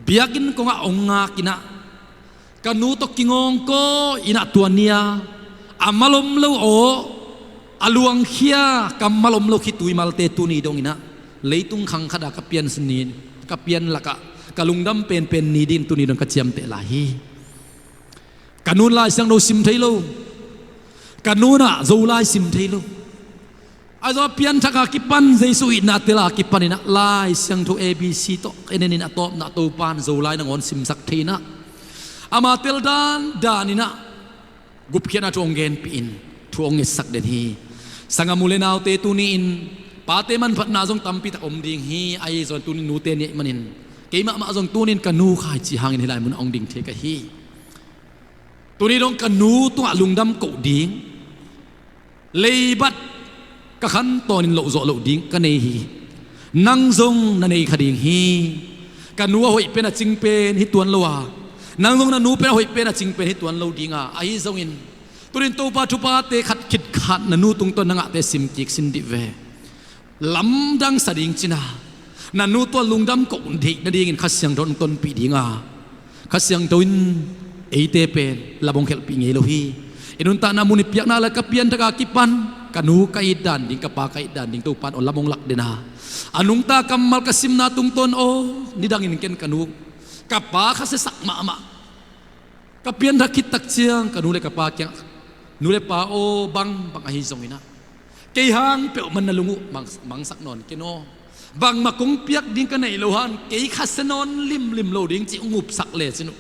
biakinn kongah hong ngak in ah, ka nu tawh kingawngkawi in ah tua ni-a a mal om lo aw, a luangkhia kammal om lo khitui malte tuni dongin ah leitung khang khatah ka pian ni, ka pian lakah ka lungdam penpen ni dingin tuni dong ka ciamteh lai hi. Ka nun Lai Siangtho sim thei lo. Ka nun ah Zolai sim thei lo. Ahi zong a pianthak a kipan, Jesu itna tel a kipan in ah Lai Siangtho A B C tawh en en in a tawpna Topa'n Zolai nangawn simsak thei in ah, ama tel dandan in ah gupkhiatna thu hong genpih in thu hong ngetsak den hi. Sanggam u le naute, tuni-in pate manphatna zong tampi tak om ding hi. Ahi zong tuni-in nute ni ahih manin, kei mahmah zong tuni-in ka nu kha hi ci hangin hih lai mun ah hong ding thei ka hi. Tuni dong ka nu tungah lungdam koh ding, leibat ka khan tawnin lohzawh loh ding ka nei hi. Nang zong na nei kha ding hi. Ka nu a hoih pen a cing pen hi tuan lo a, nang zong na nu pen a hoih pen a cing pen hi tuan lo ding a, ahi zongin tuni-in Topa thuphate khat khit khat na nu tungtawn na ngahte sim kik sin dih ve. Lamdang sa ding cin a, na nu tungah lungdam koh theih nadingin Kha Siangtho in tonpih ding a, Kha Siangtho in eite pen lam hong khelhpih ngei lo hi. I nuntakna mun i piakna le ka pianthak a kipan ka nu ka it dan ding, ka pa ka it dan ding Topa'n aw lam hong lak den a, a nungta kammal ka simna tungtawn aw nidangin ken ka nu ka pa kha siasak mahmah. Ka pianthak khit tak ciang ka nu le ka pa kiangah, nu le pa aw, bang bang ahi zongin ah kei hang peuhmah na lung uh mang, mangsak nawn ken aw. Bangmah kong piak ding ka neih loh hang kei khasia nawn limlim lo ding cih hong upsak lecin uh,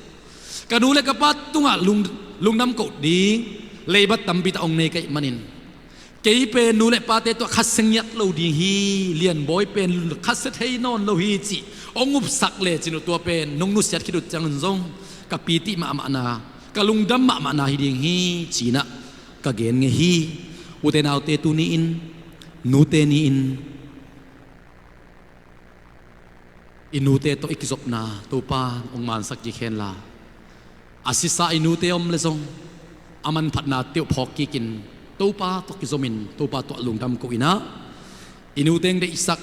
ka nu le ka pa tungah lung, lungdam koh ding leibat tampi tak hong nei ka hih manin, kei pen nu le pate tungah khasia ngiat lo ding hi, Lianbawi pen khasia thei nawn lo hi cih hong upsak lecin uh, tua pen nong nusiat khit uh ciangun zong ka picing mahmahna, ka lungdam mahmahna hi ding hi ci-in ah ka gen ngei hi. Ute naute, tuni-in nute ni-in i nute tawh i kizopna Topa'n hong mansak kik hen la, a sisa i nute om leh zong a manphatnate uh phawk kikin Topa tawh kizomin Topa tungah lungdam koh in ah, i nute hong deihsak,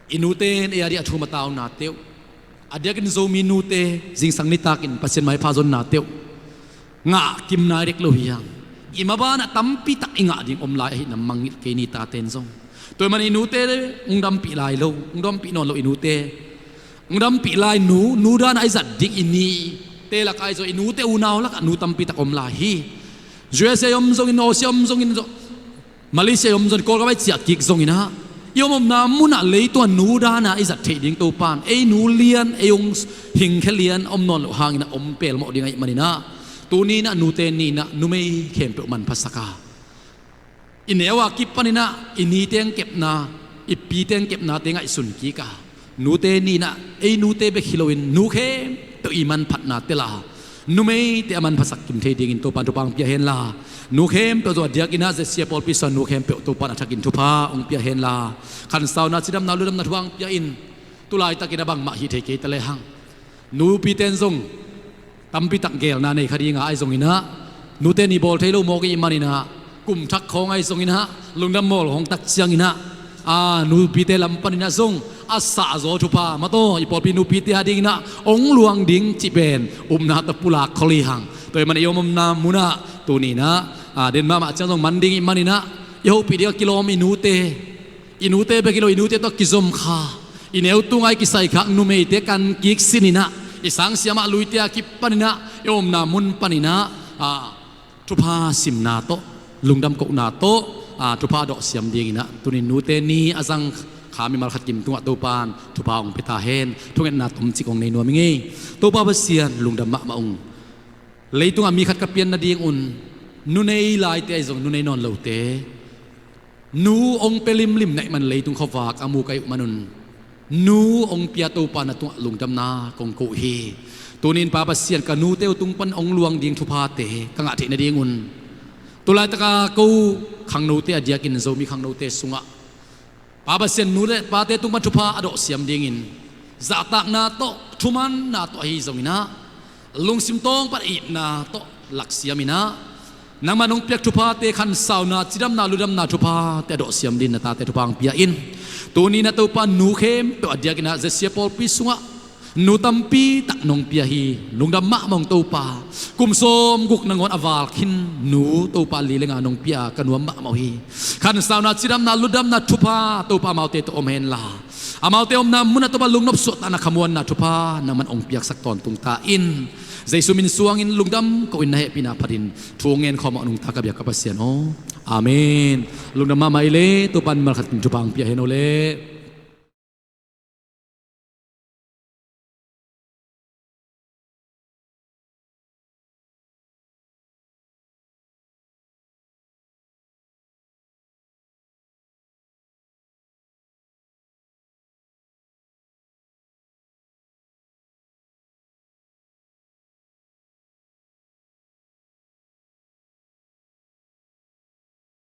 i nute in ei a dingin a thum a taunate uh, a diakin Zomi nute zingsang nitakin Pasian maipha zonnate uh ngah kim nai dek lo hi hang. I mabanah tampi tak i ngah ding om lai ahihna mangngilh kei ni, tate in zong. Tua ahih manin i nute hong dampih lai lo, hong dampih nawn lo i nute. Hong dampih lai nu, nu dan a i zat ding i nite lak ahi zong, i nute unau lakah nu tampi tak om lai hi. U S A om zongin, Aussie om zongin, Malaysia i om zong, Kawlgam a i ciah kik zongin ah, i om omna munah leitung a nu dan a i zat theih ding Topa'n ei nu lian, ei hong hingkhia lian om nawn loh hangin ah om pelmawh ding ahih manin ah, tuni-in ah nute ni-in ah numei khempeuh manphasak a, i neu a kipanin ah i nite hong kepna, i pite hong kepnate ngaihsun kik a, nute ni-in ah ei nute bek hi loin nu khempeuh i manphatna tel a, numeite a manphasak kim thei dingin Topa'n thupha hong pia hen la, nu khempeuh zong a diakin ah Z C A pawlpi sungah nu khempeuh Topa'n a thakin thupha hong pia hen la, khansauna, cidamna, ludamna thupha hong pia in, tu laitakin ah bangmah hih thei kei ta lehang, nupite in zong tampi tak geelna nei kha ding a, ahi zongin ah nute ni bawl thei lo mawk i hih manin ah, kum thak khawng ahi zongin ah, lungdam mawl khawng tak ciangin ah, a, nupite lam panin ah zong a sahzaw thupha mah tawh i pawlpi nupite a dingin ah hong luang ding cih pen upna tawh pulak khol hi hang. Tua ahih manin i om omna munah tuni-in ah, a, den mahmah ciang zong man ding i hih manin ah, i hopih ding a kilawm i nute, i nute bek hi lo, i nute tawh kizom kha, i neu tung a i kisai khak numeite kan kik sin in ah, i sang siamah luite a kipanin ah, i omna mun panin ah, a, thupha simna tawh, lungdam kohna tawh, a, thupha dawh siam dingin ah, tuni-in nute ni a zang kha mimal khat kim tungah Topa'n thupha hong pia ta hen. Thungetna tomcik hong nei nuam ing ei. Topa Pasian, lungdam mahmah ung. Leitungah mi khat ka pian nadingun, nu nei laite ahi zong, nu nei nawn lote, nu hong pia limlim na hih man, leitung khuavak a mu ka hih uh manun, nu hong pia Topa na tungah lungdamna kong ko uh hi. Tuni-in Pa Pasian, ka nute uh tung pan hong luang ding thuphate ka ngah theih nadingun, tu laitaka ko khangnote a diakin Zomi khangnote sungah Pa Pasian, nu le pate tung pan thupha a dawh siam dingin zahtakna tawh, thumanna tawh ahi zongin ah, lungsim tawng pan itna tawh laksiam in ah, nangman hong piak thuphate, khansauna, cidamna, ludamna thuphate a dawh siam dingin na tate thupha hong pia in. Tuni-in ah Topa, nu khempeuh a diakin ah Z C A pawlpi sungah nu tampi tak nong pia hi. Lungdam mahmah ung Topa. Kum sawmguk nangawn a val khin nu Topa li le nga nong pia, ka nuam mahmah uh hi. Khansauna, cidamna, ludamna thupha Topa amaute tawh om hen la, amaute omna munah Topa lungnop suahtakna, khamuanna thupha nangman hong piaksak tawntung ta in. Jesu min suangin lungdam ko in, na hehpihna phatin thu ngen khawm a nungta ka biak ka Pasian aw. Amen. Lungdam mahmah i le, Topan malkhat in thupha hong pia hen aw le.